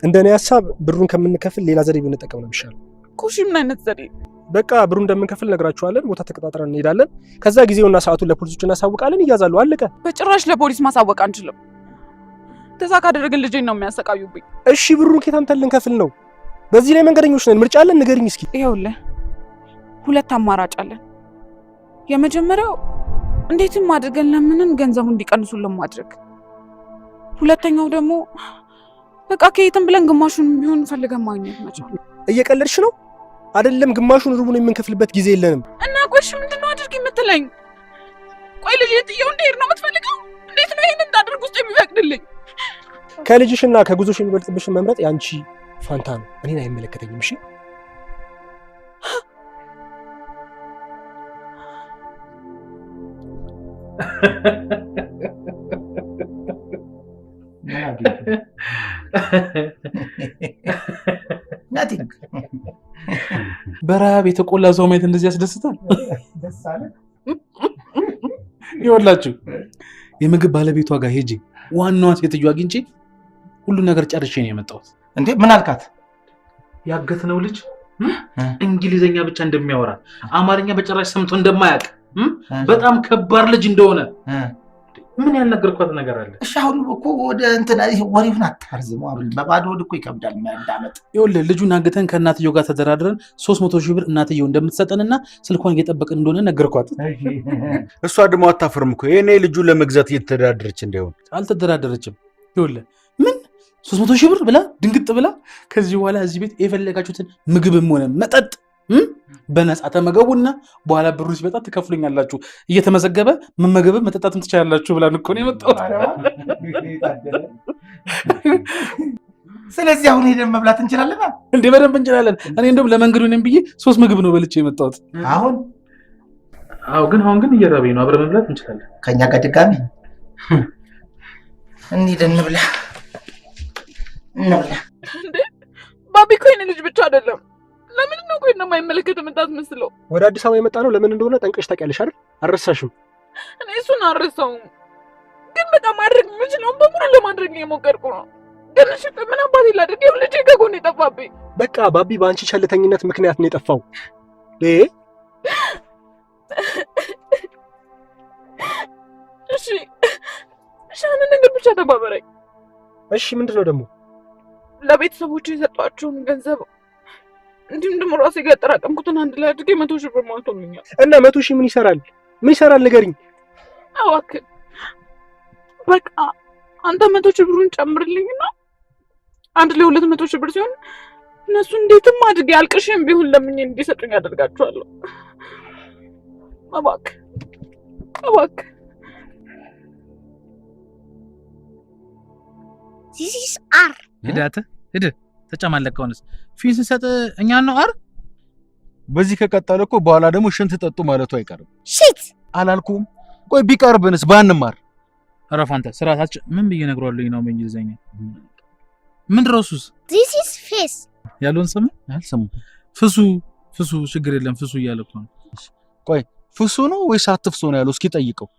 እንደኔ ሀሳብ ብሩን ከምንከፍል ሌላ ዘዴ ብንጠቀም ነው የሚሻለው። እኮ እሺ፣ ምን አይነት ዘዴ? በቃ ብሩን እንደምንከፍል ነግራችኋለን። ቦታ ተቀጣጥረን እንሄዳለን። ከዛ ጊዜውና ሰዓቱን ለፖሊሶች እናሳውቃለን። ይያዛሉ። አለቀ። በጭራሽ ለፖሊስ ማሳወቅ አንችልም። እንደዛ ካደረግን ልጄን ነው የሚያሰቃዩብኝ። እሺ ብሩን ከየት አምጥተን ልንከፍል ነው? በዚህ ላይ መንገደኞች ነን። ምርጫ አለን? ንገሪኝ እስኪ። ይኸውልህ ሁለት አማራጭ አለን። የመጀመሪያው እንዴትም አድርገን ለምንን ገንዘቡን እንዲቀንሱልን ማድረግ። ሁለተኛው ደግሞ በቃ ከየትም ብለን ግማሹን ቢሆን ፈልገን ማግኘት መቻል። እየቀለድሽ ነው አይደለም? ግማሹን ሩቡን የምንከፍልበት ጊዜ የለንም። እና ቆይ እሺ ምንድን ነው አድርግ የምትለኝ? ቆይ ልጄን ጥዬው እንድሄድ ነው የምትፈልገው? እንዴት ነው ይሄን እንዳደርግ ውስጥ የሚፈቅድልኝ? ከልጅሽና ከጉዞሽ የሚበልጥብሽን መምረጥ ያንቺ ፋንታ ነው። እኔን አይመለከተኝም። እሺ Nothing. በረሃብ የተቆላ ሰው ማየት እንደዚህ ያስደስታል። ደስ አለ። ይኸውላችሁ የምግብ ባለቤቷ ጋር ሄጄ ዋናዋን ሴትዮ አግኝቼ ሁሉን ነገር ጨርሼ ነው የመጣሁት። እንዴ ምን አልካት? ያገትነው ልጅ እንግሊዘኛ ብቻ እንደሚያወራ አማርኛ በጭራሽ ሰምቶ እንደማያውቅ በጣም ከባድ ልጅ እንደሆነ ምን ያልነገርኳት ነገር አለ? እሺ አሁን እኮ ወደ እንትና ወሬውን አታርዝመው። አብል በባዶ ሆድ እኮ ይከብዳል ማዳመጥ። ይኸውልህ ልጁን አግተን ከእናትየው ጋር ተደራድረን 300,000 ብር እናትየው እንደምትሰጠንና ስልኳን እየጠበቅን እንደሆነ ነገርኳት። እሷ ደግሞ አታፍርም እኮ የኔ ልጁን ለመግዛት እየተደራደረች እንዳይሆን። አልተደራደረችም። ይኸውልህ ምን 300,000 ብር ብላ ድንግጥ ብላ ከዚህ በኋላ እዚህ ቤት የፈለጋችሁትን ምግብም ሆነ መጠጥ በነፃ ተመገቡና በኋላ ብሩ ሲመጣ ትከፍሉኛላችሁ፣ እየተመዘገበ መመገብም መጠጣትም ትችላላችሁ ብላን እኮ ነው የመጣሁት። ስለዚህ አሁን ሄደን መብላት እንችላለን እንዴ? በደንብ እንችላለን። እኔ እንደውም ለመንገዱ ነኝ ብዬ 3 ምግብ ነው በልቼ የመጣሁት። አሁን አዎ፣ ግን አሁን ግን እየራበኝ ነው። አብረን መብላት እንችላለን። ከኛ ጋር ድጋሚ እንሂድ፣ እንብላ እንብላ። እንዴ ባቢ እኮ የኔ ልጅ ብቻ አይደለም። ለምንድን ነው ቆይ እንደማይመለከት የምታስመስለው? ወደ አዲስ አበባ የመጣ ነው ለምን እንደሆነ ጠንቅቀሽ ታውቂያለሽ አይደል? አልረሳሽም። እኔ እሱን አልረሳውም፣ ግን በጣም ማድረግ የምችለውን በሙሉ ለማድረግ ነው የሞከርኩ ነው። ግን እሺ ምን አባቴ ላድርግ? ይኸው ልጄ ከጎኔ ጠፋብኝ። በቃ ባቢ በአንቺ ቸልተኝነት ምክንያት ነው የጠፋው። እሺ እሺ፣ አንድ ነገር ብቻ ተባበረኝ። እሺ ምንድን ነው ደግሞ? ለቤተሰቦቼ የሰጧቸውን ገንዘብ እንዲሁም ደግሞ ራሴ ጋር ያጠራቀምኩትን አንድ ላይ አድርጌ 100,000 ብር ሞልቶልኛል። እና 100,000 ምን ይሰራል? ምን ይሰራል ንገሪኝ። እባክህ በቃ አንተ 100,000 ብሩን ጨምርልኝና አንድ ላይ 200,000 ብር ሲሆን እነሱ እንዴትም አድርጌ አልቅሼም ቢሆን ለምኜ እንዲሰጡኝ አደርጋቸዋለሁ። እባክህ እባክህ። This is R. ሂድ አንተ ሂድ። ተጨማለቀውንስ ፊት ስንሰጥ እኛን ነው አር። በዚህ ከቀጠለ እኮ በኋላ ደግሞ ሽንት ጠጡ ማለቱ አይቀርም። Shit አላልኩም? ቆይ ቢቀርብንስ ባንማር? እረፍ አንተ ስርዓታችን ምን ብዬ እነግረዋለሁ ነው በእንግሊዘኛ? ምንድን ነው እሱስ? This is face. ያለውን ስም አልሰማሁም። ፍሱ ፍሱ፣ ችግር የለም ፍሱ እያለ እኮ ነው። ቆይ ፍሱ ነው ወይስ አትፍሱ ነው ያለው? እስኪ ጠይቀው።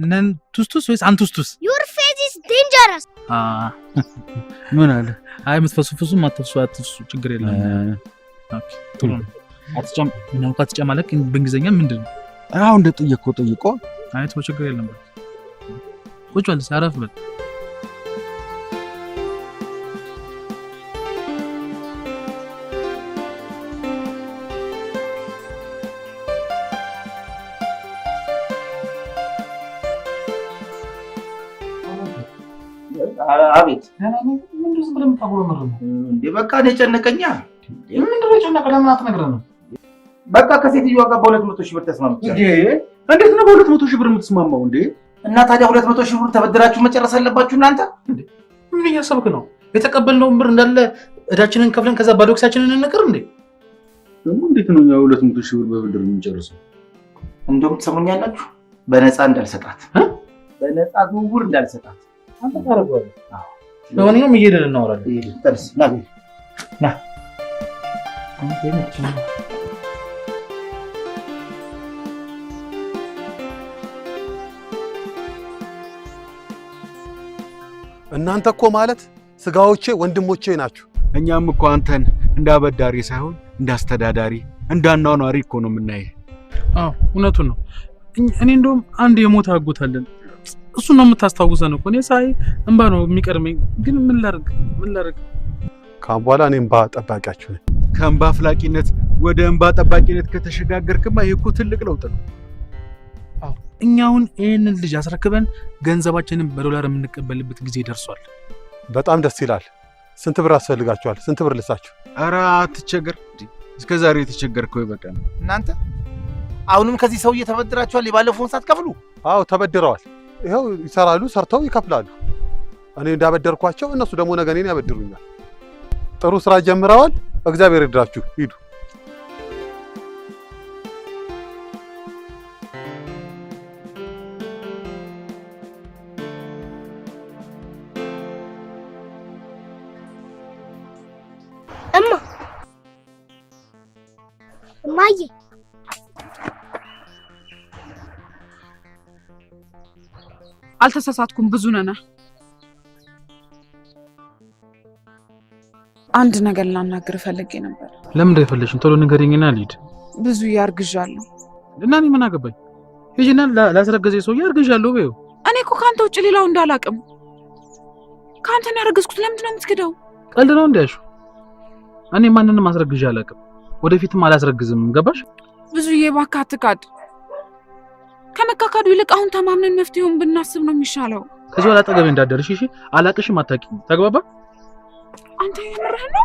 ነን ቱስቱስ ወይስ አንቱስቱስ? Your face is dangerous. ምን አለ? አይ የምትፈሱ ፍሱ፣ የማትፈሱ አትፍሱ፣ ችግር የለም። Okay ጥሩ ነው። አትጨም ምን አልኩህ? አትጨማለቅ በእንግሊዘኛ ምንድን ነው? አሁን እንደጠየቅከው ጠይቆ። አይ ተው ችግር የለም። ቁጭ በል አረፍ በል። አቤት። ምንድን ዝም ብለህ የምታጉረመርመው? እንዴ በቃ እኔ ጨነቀኛ። ምንድን ነው የጨነቀህ? ለምን አትነግረንም? በቃ ከሴትዮዋ ጋር በ200,000 ብር ተስማምቻለሁ። እንዴት ነው በ200,000 ብር የምትስማማው እንዴ? እና ታዲያ 200,000 ብር ተበድራችሁ መጨረስ አለባችሁ እናንተ። ምን እያሰብክ ነው? የተቀበልነውን ብር እንዳለ እዳችንን ከፍለን ከዛ ባዶ ኪሳችንን እንቅር እንዴ? ደግሞ እንዴት ነው እኛ 200,000 ብር በብድር የምንጨርሰው? እንደውም ትሰሙኛላችሁ፣ በነፃ እንዳልሰጣት፣ በነፃ ዝውውር እንዳልሰጣት። አንተ ታደርገዋለህ። ለማንኛውም እየሄድን እናወራለን። ተነስ፣ ና ና። እናንተ እኮ ማለት ስጋዎቼ ወንድሞቼ ናችሁ። እኛም እኮ አንተን እንደ አበዳሪ ሳይሆን እንደ አስተዳዳሪ እንደ አኗኗሪ እኮ ነው የምናየህ። አዎ እውነቱን ነው። እኔ እንደውም አንድ የሞተ አጎት አለን፣ እሱን ነው የምታስታውሰን እኮ። እኔ ሳይ እንባ ነው የሚቀድመኝ። ግን ምን ላድርግ ምን ላድርግ? ካሁን በኋላ እኔ እንባ ጠባቂያችሁ ነኝ። ከእንባ አፍላቂነት ወደ እንባ ጠባቂነት ከተሸጋገርክማ ይሄ እኮ ትልቅ ለውጥ ነው። አዎ እኛውን ይህንን ልጅ አስረክበን ገንዘባችንን በዶላር የምንቀበልበት ጊዜ ደርሷል። በጣም ደስ ይላል። ስንት ብር አስፈልጋችኋል? ስንት ብር ልሳችሁ? ኧረ አትቸገር። እስከ ዛሬ የተቸገርከው ይበቃል። እናንተ አሁንም ከዚህ ሰውዬ ተበድራችኋል? የባለፈውን ሳትከፍሉ? አዎ ተበድረዋል። ይኸው ይሰራሉ፣ ሰርተው ይከፍላሉ። እኔ እንዳበደርኳቸው እነሱ ደግሞ ነገ እኔን ያበድሩኛል። ጥሩ ስራ ጀምረዋል። እግዚአብሔር ይርዳችሁ። ሂዱ። እማ፣ እማዬ፣ አልተሳሳትኩም። ብዙ ነና አንድ ነገር ላናግር ፈልጌ ነበር። ለምን እንደፈለግሽን ቶሎ ንገሪኝና ልሂድ። ብዙ አርግዣለሁ። እና እኔ ምን አገባኝ? ሂጂና ላስረገዘኝ ሰውዬ አርግዣለሁ በይው። እኔ እኮ ከአንተ ውጭ ሌላው እንዳላቅም ከአንተ ነው ያረገዝኩት። ለምንድን ነው የምትክደው? ቀልድ ነው እንዲያሹ። እኔ ማንንም አስረግዤ አላቅም፣ ወደፊትም አላስረግዝም። ገባሽ? ብዙዬ እባክህ አትካድ። ከመካካዱ ይልቅ አሁን ተማምነን መፍትሄውን ብናስብ ነው የሚሻለው። ከዚህ በኋላ አጠገቤ እንዳትደርሺ እሺ? አላቅሽም፣ አታውቂኝም። ተግባባ? አንተ የምርህን ነው?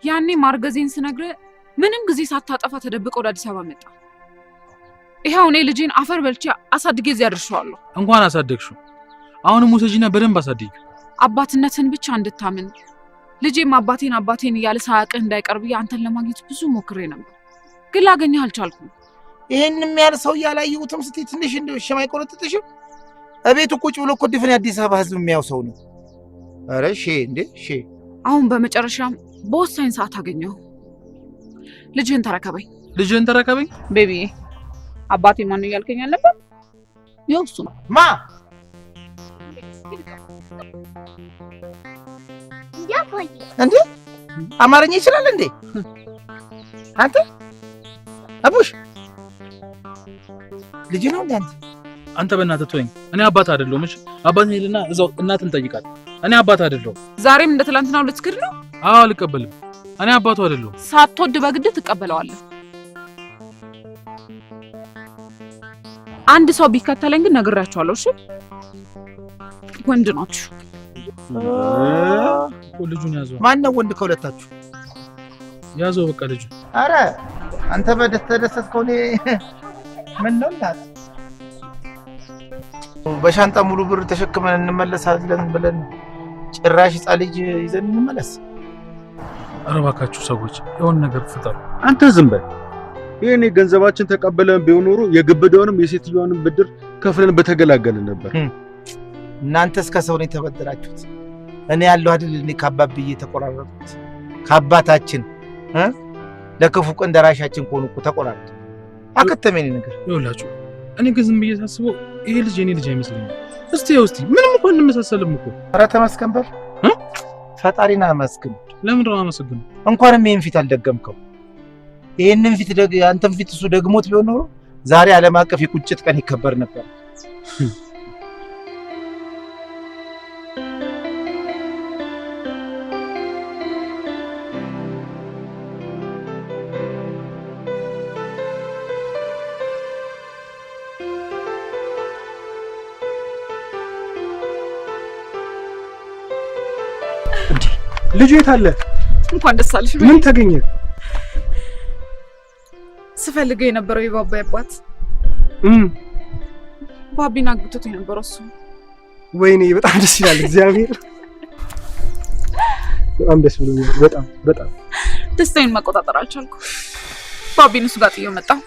ያኔ ማርገዜን ስነግርህ ምንም ጊዜ ሳታጠፋ ተደብቀ ወደ አዲስ አበባ መጣ። ይኸው እኔ ልጄን አፈር በልቼ አሳድጌ እዚህ አድርሼዋለሁ። እንኳን አሳደግሽው። አሁንም ውሰጂና በደንብ አሳድጊው። አባትነትን ብቻ እንድታምን ልጄም አባቴን አባቴን እያለ ሳያውቅህ እንዳይቀር ብዬ አንተን ለማግኘት ብዙ ሞክሬ ነበር፣ ግን ላገኘህ አልቻልኩም። ይሄን ያህል ሰው አላየሁትም ስትይ ትንሽ እንደው ሽም አይቆረጥጥሽም? እቤቱ ቁጭ ብሎ እኮ ድፍን የአዲስ አበባ ሕዝብ የሚያው ሰው ነው። ኧረ ሼ እንዴ ሼ። አሁን በመጨረሻም በወሳኝ ሰዓት አገኘሁ። ልጅህን ተረከበኝ። ልጅህን ተረከበኝ። Baby ዬ፣ አባቴ ማን እያልከኝ አልነበር? ይኸው እሱ ነው። ማ እንዴ አማርኛ ይችላል እንዴ? አንተ አቡሽ ልጅ ነው እንዴ አንተ? አንተ በእናትህ ተወኝ። እኔ አባት አይደለሁም። እሺ አባት ሄድና እዛው እናትን ጠይቃት። እኔ አባት አይደለሁም። ዛሬም እንደ ትላንትናው ልትክድ ነው? አዎ አልቀበልም። እኔ አባቱ አይደለሁም። ሳትወድ በግድ ትቀበለዋለህ። አንድ ሰው ቢከተለኝ ግን ነግሬያቸዋለሁ። እሺ ወንድ ናችሁ። ልጁን ያዘው። ማን ነው ወንድ ከሁለታችሁ? ያዘው በቃ ልጁ። አረ አንተ በደስታ እኔ ምን ነው እናት በሻንጣ ሙሉ ብር ተሸክመን እንመለሳለን ብለን ጭራሽ ሕፃን ልጅ ይዘን እንመለስ። ኧረ እባካችሁ ሰዎች የሆነ ነገር ፍጠሩ። አንተ ዝም በል። ይሄኔ ገንዘባችን ተቀበለን ቢሆን ኖሮ የግብዳውንም የሴትዮዋንም ብድር ከፍለን በተገላገልን ነበር። እናንተ እስከ ሰው ነው የተበደራችሁት። እኔ ያለው አይደል እኔ ከአባብዬ የተቆራረጥኩት ከአባታችን ለክፉ ቀን ደራሻችን ከሆኑ እኮ ተቆራረጡ። አከተመኝ እኔ ነገር። ይኸውላችሁ እኔ ግን ዝም ብዬ ሳስበው ይሄ ልጅ የኔ ልጅ አይመስለኝም። እስቲ ይኸው እስቲ ምንም እኮ እንመሳሰልም እኮ። ኧረ ተመስገን በል፣ ፈጣሪን አመስግን። ለምንድን ነው አመሰግነው? እንኳንም ይሄን ፊት አልደገምከው። ይሄንን ፊት አንተም ፊት እሱ ደግሞት ቢሆን ኖሮ ዛሬ ዓለም አቀፍ የቁጭት ቀን ይከበር ነበር። ልጁ የት አለ? እንኳን ደስ አለሽ። ምን ተገኘ? ስፈልገው የነበረው የባባ አባት ባቢን አግብቶት የነበረው እሱ። ወይኔ በጣም ደስ ይላል። እግዚአብሔር በጣም ደስ ብሎኛል። በጣም በጣም ደስታዬን መቆጣጠር አልቻልኩም። ባቢን እሱ ጋር ጥዬው መጣሁ።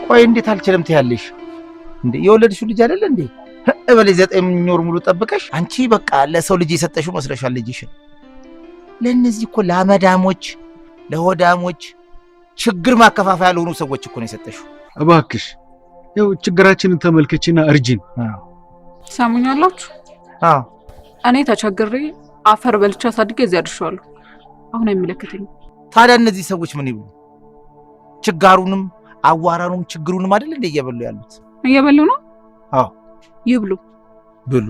ቆይ እንዴት አልችልም ትያለሽ እንዴ? የወለድሽው ልጅ አይደለ እንዴ? እበሌ 9 ወር ሙሉ ጠብቀሽ አንቺ በቃ ለሰው ልጅ የሰጠሽው መስለሻል ልጅሽን። ለእነዚህ እኮ ለአመዳሞች ለሆዳሞች ችግር ማከፋፈያ ለሆኑ ሰዎች እኮ ነው የሰጠሽው። እባክሽ ያው ችግራችንን ተመልከቺና እርጂን። ሰሙኛላችሁ? አዎ። እኔ ተቸግሬ አፈር በልቼ አሳድጌ እዚህ አድርሼዋለሁ። አሁን አይመለከተኝም። ታዲያ እነዚህ ሰዎች ምን ይብሉ? ችጋሩንም አዋራኑም ችግሩንም አይደል እንደ እየበሉ ያሉት? እየበሉ ነው። አዎ ይብሉ፣ ብሉ፣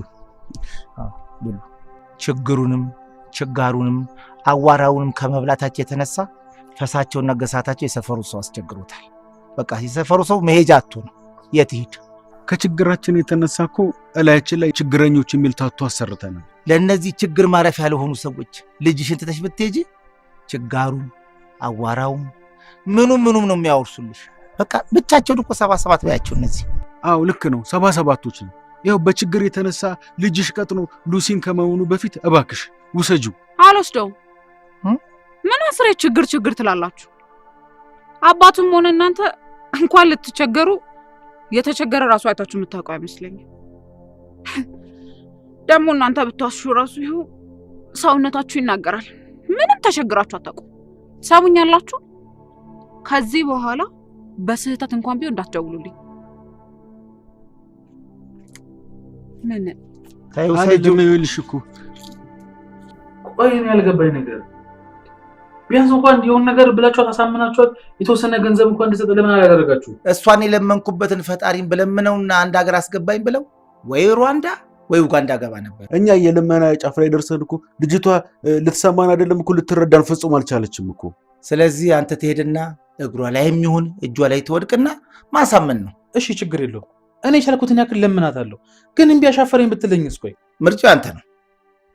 አዎ ብሉ። ችግሩንም ችጋሩንም አዋራውንም ከመብላታቸው የተነሳ ፈሳቸውና ገሳታቸው የሰፈሩ ሰው አስቸግሮታል። በቃ የሰፈሩ ሰው መሄጃ አጥቶ ነው። የት ይሄድ? ከችግራችን የተነሳ እኮ እላያችን ላይ ችግረኞች የሚል ታቶ አሰርተናል። ለእነዚህ ችግር ማረፊያ ለሆኑ ሰዎች ልጅሽን ትተሽ ብትሄጂ ችጋሩም አዋራውም ምኑም ምኑም ነው የሚያወርሱልሽ። በቃ ብቻቸውን እኮ 77 በያቸው እነዚህ። አዎ ልክ ነው፣ 77ቶች ነው። ያው በችግር የተነሳ ልጅሽ ቀጥኖ ሉሲን ከመሆኑ በፊት እባክሽ ውሰጂው። አልወስደውም። ምን አስሬ ችግር ችግር ትላላችሁ? አባቱም ሆነ እናንተ እንኳን ልትቸገሩ የተቸገረ ራሱ አይታችሁ የምታውቁ አይመስለኝም። ደግሞ እናንተ ብትዋሹ ራሱ ይኸው ሰውነታችሁ ይናገራል። ምንም ተቸግራችሁ አታውቁም። ትሰሙኛላችሁ? ከዚህ በኋላ በስህተት እንኳን ቢሆን እንዳትደውሉልኝ። ምን አይደለም ይኸውልሽ እኮ ቆይ እኔ ያልገባኝ ነገር ቢያንስ እንኳን የሆነ ነገር ብላችኋት አሳምናችኋት የተወሰነ ገንዘብ እንኳን እንዲሰጥ ለምን አላደረጋችሁ? እሷን የለመንኩበትን ፈጣሪን ብለምነውና አንድ ሀገር አስገባኝ ብለው ወይ ሩዋንዳ ወይ ኡጋንዳ ገባ ነበር። እኛ የልመና ጫፍ ላይ ደርሰን እኮ ልጅቷ ልትሰማን አይደለም እኮ ልትረዳን ፍጹም አልቻለችም እኮ። ስለዚህ አንተ ትሄድና እግሯ ላይ የሚሆን እጇ ላይ ትወድቅና ማሳመን ነው። እሺ ችግር የለውም። እኔ የቻልኩትን ያክል ለምናታለሁ። ግን እምቢ አሻፈረኝ ብትለኝስ? ቆይ ምርጫው ያንተ ነው።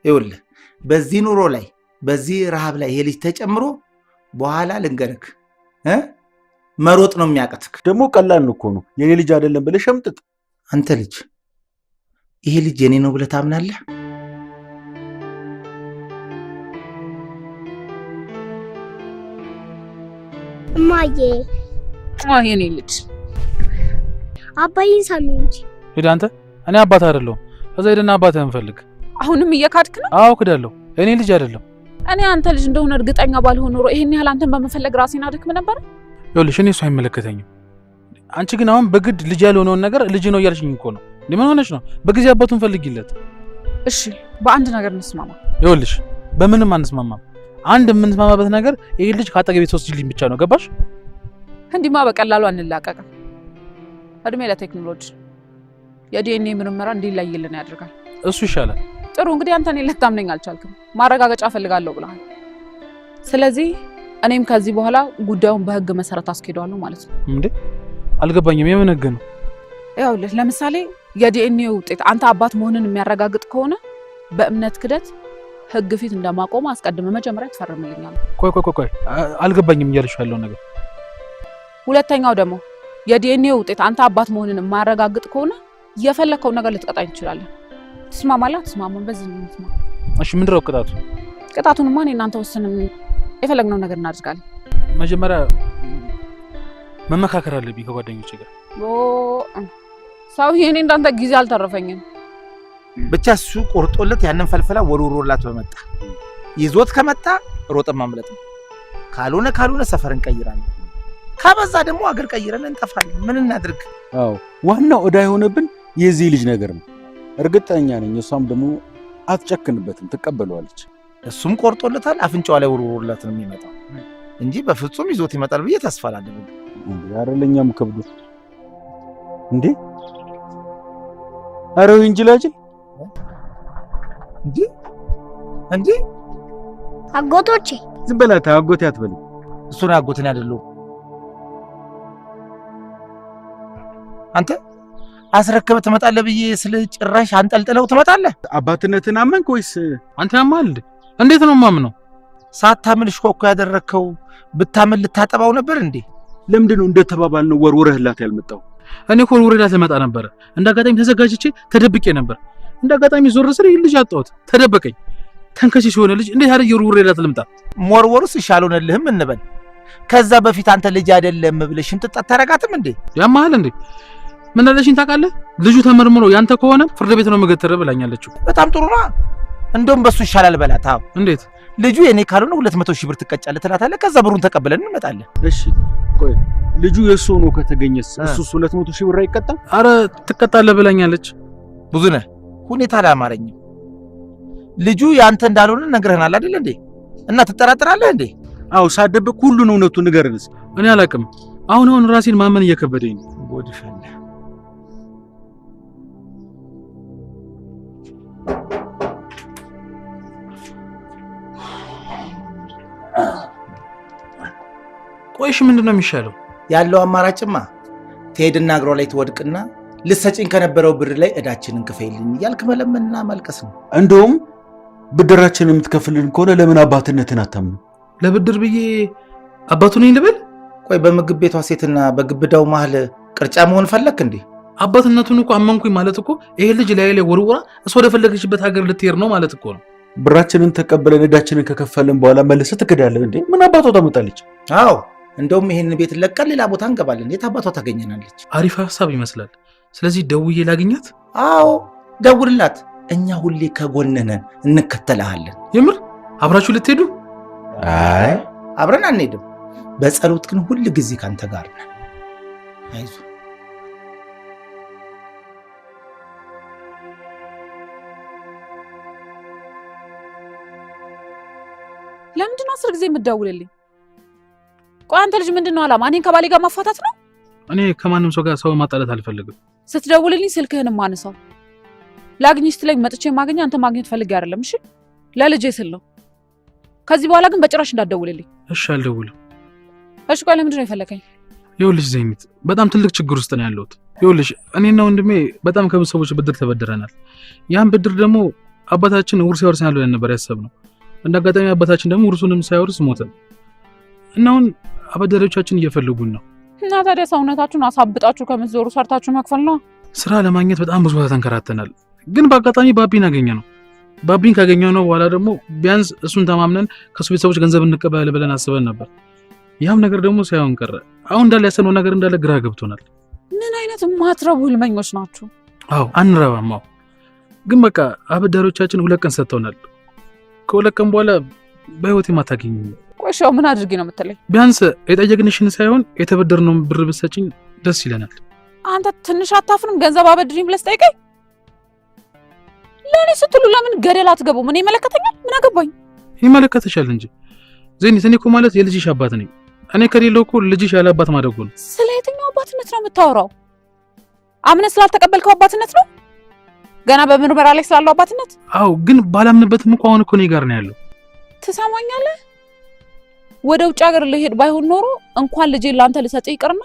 ይኸውልህ በዚህ ኑሮ ላይ በዚህ ረሃብ ላይ ይሄ ልጅ ተጨምሮ በኋላ ልንገርክ መሮጥ ነው የሚያቅትክ። ደግሞ ቀላል እኮ ነው። የኔ ልጅ አይደለም ብለህ ሸምጥጥ። አንተ ልጅ ይሄ ልጅ የኔ ነው ብለህ ታምናለህ? እማዬ የኔ ልጅ አባዬን ሳሚ እንጂ። ሂድ አንተ። እኔ አባት አይደለሁም። እዛ ሄደና አባትህን ፈልግ። አሁንም እየካድክ ነው? አዎ ክዳለሁ። እኔ ልጅ አይደለም። እኔ አንተ ልጅ እንደሆነ እርግጠኛ ባልሆን ኖሮ ይሄን ያህል አንተን በመፈለግ ራሴን አድክም ነበር። ይኸውልሽ እኔ እሱ አይመለከተኝም። አንቺ ግን አሁን በግድ ልጅ ያልሆነውን ነገር ልጅ ነው እያልሽኝ እኮ ነው። ምን ሆነሽ ነው? በጊዜ አባቱን ፈልጊለት። እሺ በአንድ ነገር እንስማማ። ይኸውልሽ በምንም አንስማማም። አንድ የምንስማማበት ነገር ይሄ ልጅ ካጠገቤ ትወስጂልኝ ብቻ ነው። ገባሽ? እንዲህማ በቀላሉ አንላቀቅም። እድሜ ለቴክኖሎጂ የዲኤንኤ ምርመራ እንዲለይልን ያደርጋል። እሱ ይሻላል። ጥሩ እንግዲህ አንተ እኔን ልታምነኝ አልቻልክም። ማረጋገጫ እፈልጋለሁ ብለሃል። ስለዚህ እኔም ከዚህ በኋላ ጉዳዩን በህግ መሰረት አስኬደዋለሁ ማለት ነው። እንዴ አልገባኝም። የምን ህግ ነው? ይኸውልህ ለምሳሌ የዲኤንኤ ውጤት አንተ አባት መሆንን የሚያረጋግጥ ከሆነ በእምነት ክደት ህግ ፊት እንደማቆም አስቀድመህ መጀመሪያ ትፈርምልኛለህ። ቆይ ቆይ ቆይ አልገባኝም እያልሽ ያለው ነገር። ሁለተኛው ደግሞ የዲኤንኤ ውጤት አንተ አባት መሆንን የማያረጋግጥ ከሆነ የፈለከውን ነገር ልትቀጣኝ ትችላለህ። ትስማማለህ? አትስማማም? በዚህ ነው የምትስማማው። እሺ ምንድን ነው ቅጣቱ? ቅጣቱንማ እኔ እናንተ ወስነን የፈለግነውን ነገር እናደርጋለን። መጀመሪያ መመካከር አለብኝ ከጓደኞቼ ጋር። ኦ ሰውዬ፣ እኔ እንዳንተ ጊዜ አልተረፈኝም። ብቻ እሱ ቆርጦለት ያንን ፈልፈላ ወርውሮላት በመጣ ይዞት ከመጣ ሮጠን ማምለጥ ነው። ካልሆነ ካልሆነ ሰፈር እንቀይራለን። ከበዛ ደግሞ አገር ቀይረን እንጠፋለን። ምን እናድርግ? አዎ ዋናው ዕዳ የሆነብን የዚህ ልጅ ነገር ነው። እርግጠኛ ነኝ እሷም ደግሞ አትጨክንበትም፣ ትቀበለዋለች። እሱም ቆርጦለታል፣ አፍንጫዋ ላይ ወርውሮላት ነው የሚመጣው እንጂ በፍጹም ይዞት ይመጣል ብዬ ተስፋ አላደርግም። ኧረ ለእኛም ከብዶ እንዴ! ኧረ እንጅላጅል እንዴ! እንዴ! አጎቶቼ ዝም በላት፣ አጎቴ አትበልም። እሱን አጎቴን አይደለሁም። አንተ አስረክበህ ትመጣለህ ብዬ ስለ ጭራሽ አንጠልጥለው ትመጣለህ። አባትነትን አመንክ ወይስ አንተ ያማል እንዴ? እንዴት ነው የማምነው? ሳታምን እሽኮኮ ያደረግከው ብታምን ልታጠባው ነበር እንዴ? ለምንድን ነው እንደተባባልነው ወርውረህላት ያልመጣው? እኔ እኮ ወርውሬላት ልመጣ ነበረ። እንዳጋጣሚ ተዘጋጅቼ ተደብቄ ነበር። እንዳጋጣሚ ዞር ስል ይሄን ልጅ አጣሁት፣ ተደበቀኝ። ተንከሲስ የሆነ ልጅ እንዴት አድርጌ ወርውሬላት ልምጣ? መወርወሩስ እሺ አልሆነልህም እንበል። ከዛ በፊት አንተ ልጅ አይደለም ብለህ ሽምጥጥ አታረጋትም እንዴ? ያማል እንዴ? ምን አለሽኝ ታውቃለህ? ልጁ ተመርምሮ ያንተ ከሆነ ፍርድ ቤት ነው የምገትርህ ብላኛለች። በጣም ጥሩ ነው። እንደውም በሱ ይሻላል በላት። አዎ እንዴት? ልጁ የኔ ካልሆነ 200,000 ብር ትቀጫለህ ትላታለህ። ከዛ ብሩን ተቀብለን እንመጣለን። እሺ ቆይ ልጁ የእሱ ሆኖ ከተገኘስ እሱስ 200,000 ብር አይቀጣም? አረ ትቀጣለህ ብላኛለች። ብዙ ነህ። ሁኔታ አላማረኝም። ልጁ ያንተ እንዳልሆነ ነግረህናል አይደል እንዴ? እና ትጠራጠራለህ እንዴ? አዎ፣ ሳትደብቅ ሁሉን እውነቱን ንገረን እስኪ። እኔ አላውቅም። አሁን አሁን ራሴን ማመን እየከበደኝ ነው። ጉድ ፈላ። ቆይሽ ምንድን ነው የሚሻለው? ያለው አማራጭማ ትሄድና እግሯ ላይ ትወድቅና ልትሰጪኝ ከነበረው ብር ላይ እዳችንን ክፈይልኝ እያልክ መለመንና ማልቀስ ነው። እንደውም ብድራችንን የምትከፍልን ከሆነ ለምን አባትነትን አታምኑ? ለብድር ብዬ አባቱ ነኝ ልበል? ቆይ በምግብ ቤቷ ሴትና በግብዳው መሀል ቅርጫ መሆን ፈለክ እንዴ? አባትነቱን እኮ አመንኩኝ ማለት እኮ ይሄ ልጅ ላይ ላይ ወርውራ እሷ ወደፈለገችበት ሀገር ልትሄድ ነው ማለት እኮ ነው። ብራችንን ተቀበለን እዳችንን ከከፈልን በኋላ መልሰህ ትክዳለህ እንዴ? ምን አባቷ ታመጣለች? አዎ እንደውም ይሄን ቤት ለቀን ሌላ ቦታ እንገባለን። የት አባቷ ታገኘናለች? አሪፍ ሀሳብ ይመስላል። ስለዚህ ደውዬ ላግኛት? አዎ ደውልላት። እኛ ሁሌ ከጎንህ ነን፣ እንከተልሃለን። የምር አብራችሁ ልትሄዱ? አይ አብረን አንሄድም። በጸሎት ግን ሁል ጊዜ ካንተ ጋር ነን። አይዞህ። ለምንድን ነው 10 ጊዜ የምትደውልልኝ? ቆይ አንተ ልጅ ምንድን ነው ዓላማ? እኔን ከባሌ ጋር ማፋታት ነው? እኔ ከማንም ሰው ጋር ሰው ማጣላት አልፈልግም። ስትደውልልኝ ስልክህን ማነሳው ላግኝሽ ስትለኝ መጥቼ ማገኘ አንተ ማግኘት ፈልጌ አይደለም። እሺ ለልጄ ስል ነው። ከዚህ በኋላ ግን በጭራሽ እንዳትደውልልኝ። እሺ አልደውልም። እሺ ቆይ ለምንድን ነው የፈለከኝ? ይኸውልሽ ዘይኒት፣ በጣም ትልቅ ችግር ውስጥ ነው ያለሁት። ይኸውልሽ እኔና ወንድሜ በጣም ከብዙ ሰዎች ብድር ተበድረናል። ያን ብድር ደግሞ አባታችን ውርስ ያወርሰናል ብለን ነበር ያሰብነው። እንደ አጋጣሚ አባታችን ደግሞ ውርሱንም ሳይወርስ ሞተ እና አሁን አበዳሪዎቻችን እየፈለጉን ነው። እና ታዲያ ሰውነታችሁን አሳብጣችሁ ከምትዞሩ ሰርታችሁ መክፈል ነው። ስራ ለማግኘት በጣም ብዙ ቦታ ተንከራተናል። ግን በአጋጣሚ ባቢን አገኘነው። ባቢን ካገኘነው በኋላ ደግሞ ቢያንስ እሱን ተማምነን ከሱ ቤተሰቦች ገንዘብ እንቀበላለን ብለን አስበን ነበር። ያም ነገር ደግሞ ሳይሆን ቀረ። አሁን እንዳለ ያሰብነው ነገር እንዳለ ግራ ገብቶናል። ምን አይነት ማትረቡ ህልመኞች ናችሁ? አዎ አንረባም። አዎ ግን በቃ አበዳሪዎቻችን 2 ቀን ሰጥተውናል። ከ2 ቀን በኋላ በህይወት የማታገኝ። ቆይ እሺ ምን አድርጊ ነው የምትለኝ? ቢያንስ የጠየቅንሽን ሳይሆን የተበደርነውን ብር ብትሰጪኝ ደስ ይለናል። አንተ ትንሽ አታፍርም? ገንዘብ አበድሪኝ ብለህ ስጠይቀኝ ለኔ ስትሉ ለምን ገደል አትገቡም? እኔ ይመለከተኛል? ምን አገባኝ? ይመለከተሻል እንጂ ዘይኒት፣ እኔ እኮ ማለት የልጅሽ አባት ነኝ። እኔ ከሌለው እኮ ልጅሽ ያለ አባት ማደጉ ነው። ስለ የትኛው አባትነት ነው የምታወራው? አምነህ ስላልተቀበልከው አባትነት ነው? ገና በምርመራ ላይ ስላለው አባትነት? አዎ፣ ግን ባላምንበትም እኮ አሁን እኮ እኔ ጋር ነው ያለው። ትሰማኛለህ? ወደ ውጭ ሀገር ልሄድ ባይሆን ኖሮ እንኳን ልጄን ላንተ ልሰጥህ ይቅርና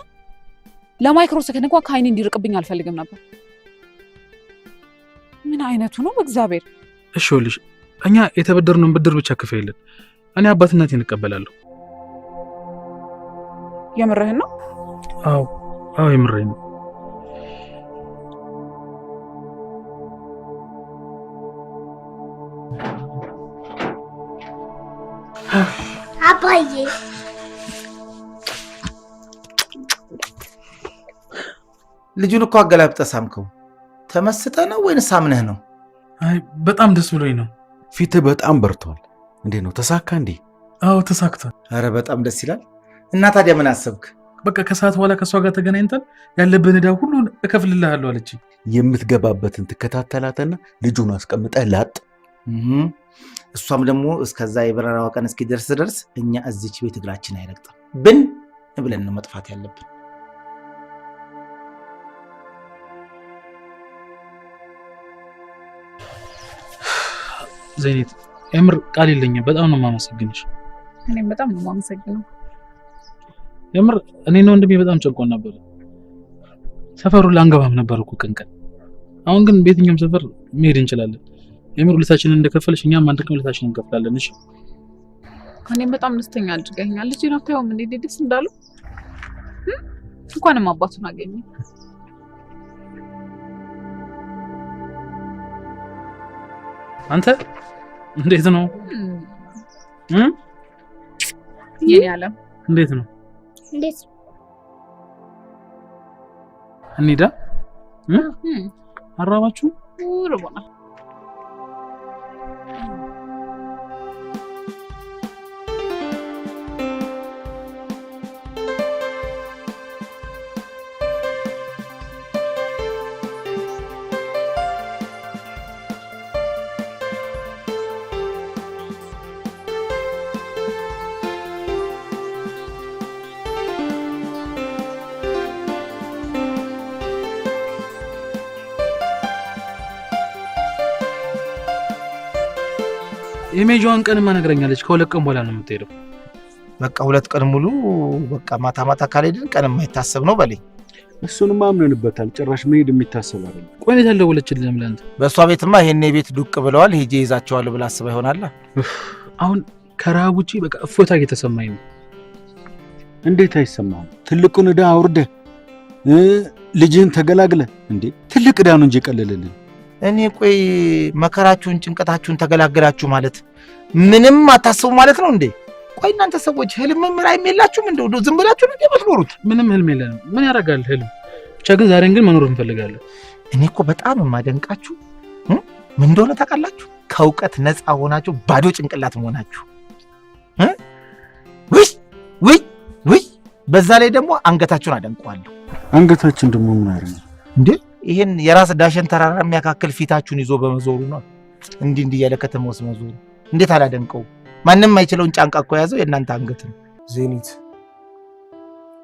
ለማይክሮ ሰከንድ እንኳን ከአይኔ እንዲርቅብኝ አልፈልግም ነበር። ምን አይነቱ ነው በእግዚአብሔር? እሺ ይኸውልሽ፣ እኛ የተበደርነውን ብድር ብቻ ክፈይልን። እኔ አባትነቴን እቀበላለሁ። የምርህን ነው? አዎ አዎ የምሬን ነው። አባዬ ልጁን እኮ አገላብጠህ ሳምከው። ተመስጠህ ነው ወይንስ አምነህ ነው? አይ በጣም ደስ ብሎኝ ነው። ፊትህ በጣም በርቷል። እንዴት ነው ተሳካ እንዴ? አዎ ተሳክቷል። አረ በጣም ደስ ይላል። እና ታዲያ ምን አሰብክ? በቃ ከሰዓት በኋላ ከሷ ጋር ተገናኝተን ያለብህን ዕዳ ሁሉ እከፍልልሃለሁ አለችኝ። የምትገባበትን ትከታተላትና ልጁን አስቀምጠህ ላጥ። እሷም ደግሞ እስከዛ የበረራዋ ቀን እስኪደርስ ድረስ እኛ እዚች ቤት እግራችን አይረግጥም። ብን ብለን ነው መጥፋት ያለብን። ዘይኔት የምር ቃል የለኝም። በጣም ነው የማመሰግንሽ። እኔም በጣም ነው የማመሰግነው። የምር እኔና ወንድሜ በጣም ጨንቆን ነበር። ሰፈሩን ላንገባም ነበር እኮ ቀን ቀን። አሁን ግን በየትኛውም ሰፈር መሄድ እንችላለን። የምር ሁለታችንን እንደከፈልሽ እኛም አንድ ቀን ሁለታችንን እንከፍላለን። እሺ እኔም በጣም ደስተኛ አድርገኸኛል። ልጄን አታየውም እንዴ ደስ እንዳለው? እንኳንም አባቱን አገኘ። አንተ እንዴት ነው? የኔ ዓለም እንዴት ነው? እንዴት እንሂዳ? አራባችሁ? ርቦናል። የሜጃዋን ቀንማ ነግረኛለች። ከ2 ቀን በኋላ ነው የምትሄደው። በቃ 2 ቀን ሙሉ በቃ ማታ ማታ ካልሄድን ቀን የማይታሰብ ነው በለኝ። እሱንማ አምነንበታል። ጭራሽ መሄድ የሚታሰብ አይደለም። ቆይ እንዴት አልደወለችልንም ለአንተ? በእሷ ቤትማ ይሄኔ ቤት ዱቅ ብለዋል። ሄጄ ይዛቸዋለሁ ብላ አስባ ይሆናላ። አሁን ከረሃብ ውጪ በቃ እፎይታ እየተሰማኝ ነው። እንዴት አይሰማህም? ትልቁን ዕዳ አውርደህ ልጅህን ተገላግለህ እንዴ! ትልቅ ዕዳ ነው እንጂ የቀለለልን። እኔ ቆይ መከራችሁን ጭንቀታችሁን ተገላገላችሁ ማለት ምንም አታስቡ ማለት ነው እንዴ? ቆይ እናንተ ሰዎች ህልምም ራዕይም የላችሁም? እንደው ዝም ብላችሁ ነው እንዴ የምትኖሩት? ምንም ህልም የለንም። ምን ያደርጋል ህልም። ብቻ ግን ዛሬን ግን መኖር እንፈልጋለን። እኔ እኮ በጣም የማደንቃችሁ ምን እንደሆነ ታውቃላችሁ? ከእውቀት ነፃ ሆናችሁ ባዶ ጭንቅላት መሆናችሁ። ውይ ውይ ውይ! በዛ ላይ ደግሞ አንገታችሁን አደንቀዋለሁ። አንገታችን ደግሞ ምን አደረገ እንዴ? ይሄን የራስ ዳሸን ተራራ የሚያካክል ፊታችሁን ይዞ በመዞሩ ነው። እንዲህ እንዲህ እያለ ከተማ ውስጥ መዞሩ እንዴት አላደንቀው? ማንም የማይችለውን ጫንቃ እኮ የያዘው የእናንተ አንገት ነው። ዜኒት፣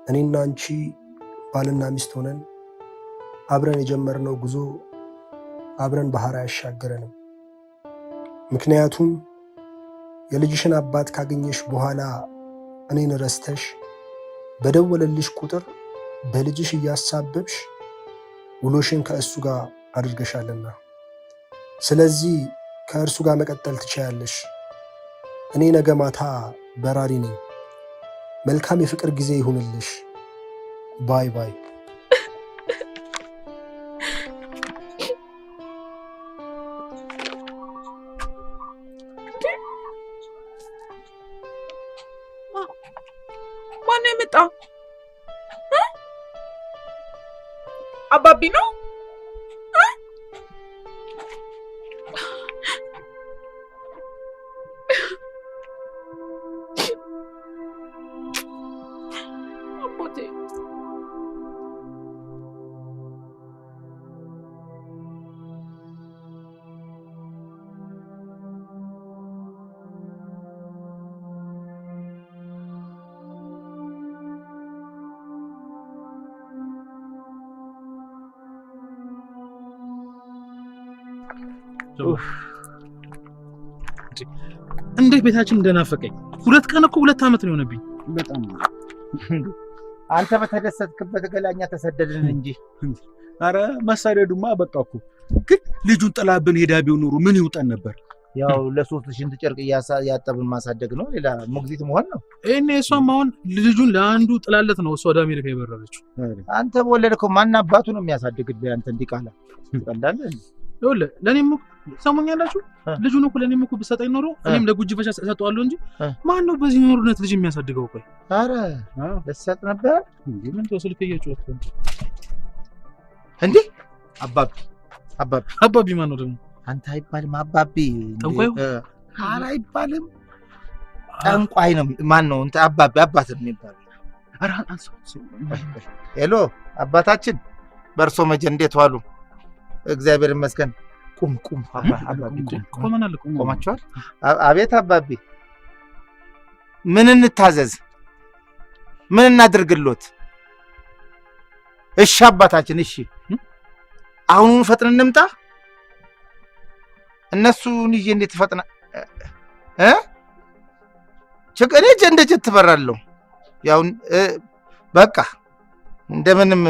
እኔና አንቺ ባልና ሚስት ሆነን አብረን የጀመርነው ጉዞ አብረን ባህር አያሻግረንም። ምክንያቱም የልጅሽን አባት ካገኘሽ በኋላ እኔን ረስተሽ በደወለልሽ ቁጥር በልጅሽ እያሳበብሽ ውሎሽን ከእሱ ጋር አድርገሻልና፣ ስለዚህ ከእርሱ ጋር መቀጠል ትችያለሽ። እኔ ነገ ማታ በራሪ ነኝ። መልካም የፍቅር ጊዜ ይሁንልሽ። Bye bye። ማነው የመጣው? አባቢ ነው? አባቴ። እንዴት ቤታችን እንደናፈቀኝ! 2 ቀን እኮ 2 ዓመት ነው የሆነብኝ። በጣም አንተ በተደሰትክበት ገላኛ ተሰደድን እንጂ። አረ መሳደዱማ በቃ እኮ ግን ልጁን ጥላብን ሄዳ ቢሆን ኖሮ ምን ይውጠን ነበር? ያው ለሶስት ሽንት ጨርቅ እያጠብን ማሳደግ ነው። ሌላ ሞግዚት መሆን ነው። ይሄኔ እሷም አሁን ልጁን ለአንዱ ጥላለት ነው እሷ ወደ አሜሪካ የበረረችው። አንተ በወለድከው ማን አባቱ ነው የሚያሳድግልህ? አንተ እንዲህ ቃላ ትቀልዳለህ። ይኸውልህ ለእኔም እኮ ሰሙኛላችሁ። ልጁን እኮ ለእኔም እኮ ብትሰጠኝ ኖሮ እኔም ለጉጅፈቻ እሰጠዋለሁ እንጂ ማን ነው በዚህ ኖርነት ልጅ የሚያሳድገው? ቆይ አረ ልትሰጥ ነበር። ምን ተው፣ ስልክ እየጮኸ ነው እንዴ? አባቢ አባቢ። አባቢ ማን ነው ደግሞ? አንተ አይባልም አባቢ። ጠንቋዩ? ኧረ አይባልም። ጠንቋይ ነው። ማን ነው? እንትን አባቢ አባት ነው የሚባለው። ኧረ አንሳው። Hello አባታችን፣ በእርሶ መጀን እንዴት ዋሉ? እግዚአብሔር ይመስገን። ቁም ቁም አባቢ ቁም። ቆመናል እኮ። ቆማችኋል? አቤት አባቢ፣ ምን እንታዘዝ? ምን እናድርግሎት? እሺ አባታችን፣ እሺ አሁኑን ፈጥነን እንምጣ። እነሱን ይዤ እንዴት ፈጥና እ እኔ እንደ ጀት ትበራለሁ። ያው በቃ እንደምንም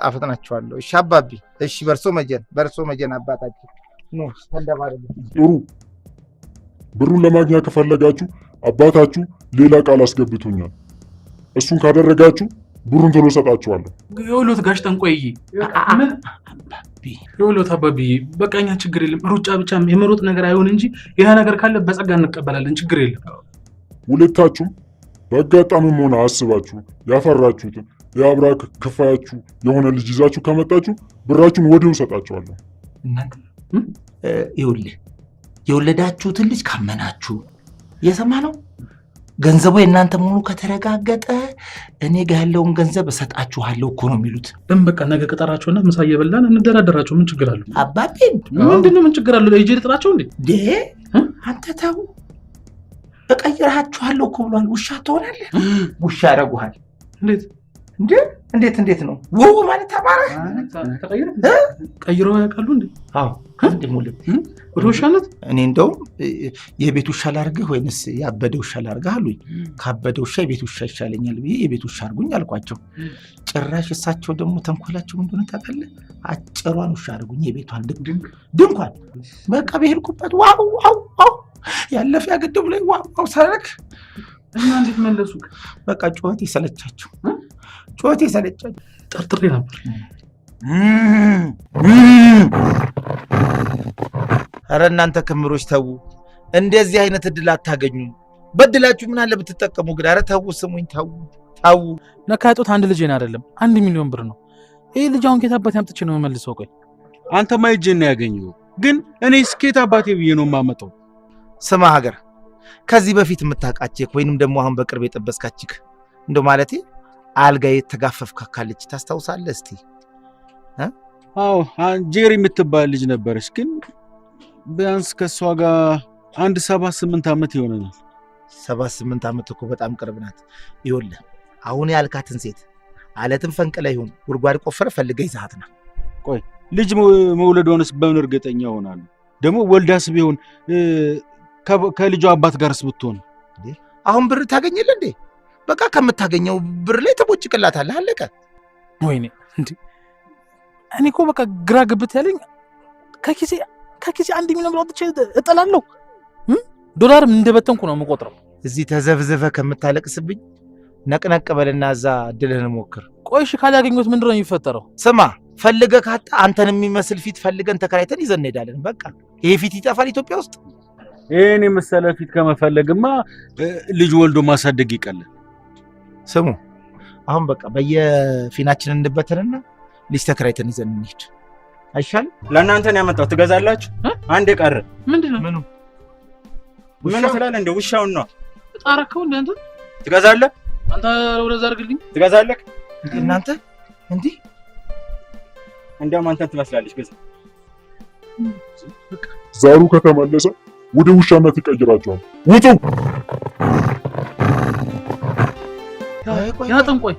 አፈጥናቸዋለሁ። እሺ አባቢ፣ እሺ በርሶ መጀን፣ በርሶ መጀን አባታችን። ኑ ተንደባለሉ። ጥሩ። ብሩን ለማግኘት ከፈለጋችሁ አባታችሁ ሌላ ቃል አስገብቶኛል። እሱን ካደረጋችሁ ብሩን ቶሎ እሰጣችኋለሁ። ይኸውልዎት ጋሽ ጠንቋይዬ፣ ምን ይኸውልዎት አባብዬ፣ በቃ እኛ ችግር የለም፣ ሩጫ ብቻ የመሮጥ ነገር አይሆን እንጂ ሌላ ነገር ካለ በጸጋ እንቀበላለን። ችግር የለም። ሁለታችሁም በአጋጣሚም ሆነ አስባችሁ ያፈራችሁትን የአብራክ ክፋያችሁ የሆነ ልጅ ይዛችሁ ከመጣችሁ ብራችሁን ወዲያው እሰጣችኋለሁ። እናንተ ይኸውልህ የወለዳችሁትን ልጅ ካመናችሁ እየሰማ ነው። ገንዘቡ የእናንተ መሆኑ ከተረጋገጠ እኔ ጋ ያለውን ገንዘብ እሰጣችኋለሁ እኮ ነው የሚሉት። ለምን በቃ ነገ ቅጠራቸውና ምሳ እየበላን እንደራደራቸው። ምን ችግር አለው? አባቤን ምንድነው? ምን ችግር አለው? ሂጅ ልጥራቸው እንዴ? ዴ አንተ ተው፣ እቀይርሃችኋለሁ እኮ ብሏል። ውሻ ትሆናለህ። ውሻ ያደርጉሃል። እንዴት? እንዴ እንዴት እንዴት ነው ውው ማለት ተማረ? ቀይሮ ያውቃሉ እንዴ? አዎ ከአንድም ሁለት ወደ ውሻነት። እኔ እንደውም የቤት ውሻ ላድርግህ ወይንስ ያበደ ውሻ ላድርግህ አሉኝ። ካበደ ውሻ የቤት ውሻ ይሻለኛል ብዬ የቤት ውሻ አድርጉኝ አልኳቸው። ጭራሽ እሳቸው ደግሞ ተንኮላቸው ምን እንደሆነ ታውቃለህ? አጭሯን ውሻ አድርጉኝ፣ የቤቷን ድንኳን በቃ በሄድኩበት wow wow wow ያለፈ ያገደቡ ላይ wow wow ሳደርግ እና እንዴት መለሱ? በቃ ጩኸት የሰለቻቸው ጩኸት የሰለቻቸው። ጠርጥሬ ነበር። ኧረ እናንተ ክምሮች ተዉ፣ እንደዚህ አይነት እድል አታገኙም። በድላችሁ ምን አለ ብትጠቀሙ ግን። ኧረ ተዉ፣ ስሙኝ፣ ተዉ ተዉ። ነካ ያጡት አንድ ልጄን አይደለም 1 ሚሊዮን ብር ነው። ይህ ልጅ አሁን ከየት አባቴ አምጥቼ ነው የምመልሰው? ቆይ አንተማ እጄን ነው ያገኘው፣ ግን እኔ እስከየት አባቴ ብዬ ነው የማመጣው? ስማ ሀገር፣ ከዚህ በፊት የምታውቃት chick ወይንም ደግሞ አሁን በቅርብ የጠበስካት chick እንደው ማለቴ አልጋ የተጋፈፍካ ካለች ታስታውሳለህ? እስቲ። አዎ ጄሪ የምትባል ልጅ ነበረች፣ ግን ቢያንስ ከእሷ ጋር አንድ 7-8 ዓመት ይሆነናል። 7-8 ዓመት እኮ በጣም ቅርብ ናት። ይኸውልህ አሁን ያልካትን ሴት አለትም ፈንቅለ ይሁን ጉድጓድ ቆፍረ ፈልገህ ይዘሃት ና። ቆይ ልጅ መውለዷንስ በምን እርግጠኛ ሆናለሁ? ደግሞ ወልዳስ ቢሆን ከልጇ አባት ጋርስ ብትሆን? አሁን ብር ታገኝልህ እንዴ? በቃ ከምታገኘው ብር ላይ ተቦጭቅላታለህ። አለቀ። ወይኔ እንዴ! እኔ እኮ በቃ ግራ ግብት ያለኝ ከኪሴ 1 ሚሊዮን ብር አውጥቼ እጥላለሁ። ዶላርም እንደበተንኩ ነው የምቆጥረው። እዚህ ተዘብዝፈ ከምታለቅስብኝ ነቅነቅ በልና እዛ እድልህን ሞክር። ቆይ እሺ ካላገኘሁት ምንድን ነው የሚፈጠረው? ስማ ፈልገህ ካጣ አንተን የሚመስል ፊት ፈልገን ተከራይተን ይዘን እንሄዳለን። በቃ ይሄ ፊት ይጠፋል ኢትዮጵያ ውስጥ። ይሄን የመሰለ ፊት ከመፈለግማ ልጅ ወልዶ ማሳደግ ይቀላል። ስሙ አሁን በቃ በየፊናችን እንበተንና ልጅ ተከራይተን ይዘን እንሂድ አይሻልም? ለእናንተ ነው ያመጣው። ትገዛላችሁ? አንድ የቀረ ምንድን ነው? ምኑ ምን ትላለህ? እንደ ውሻውን ነው ጣረከው እንደ አንተ ትገዛለህ? አንተ ወደዛ አድርግልኝ። ትገዛለህ? እናንተ እንዲህ እንዲያውም አንተን ትመስላለች። ግዛ። ዛሩ ከተመለሰ ወደ ውሻነት ይቀይራቸዋል። ውጡ! ያ ጠንቋይ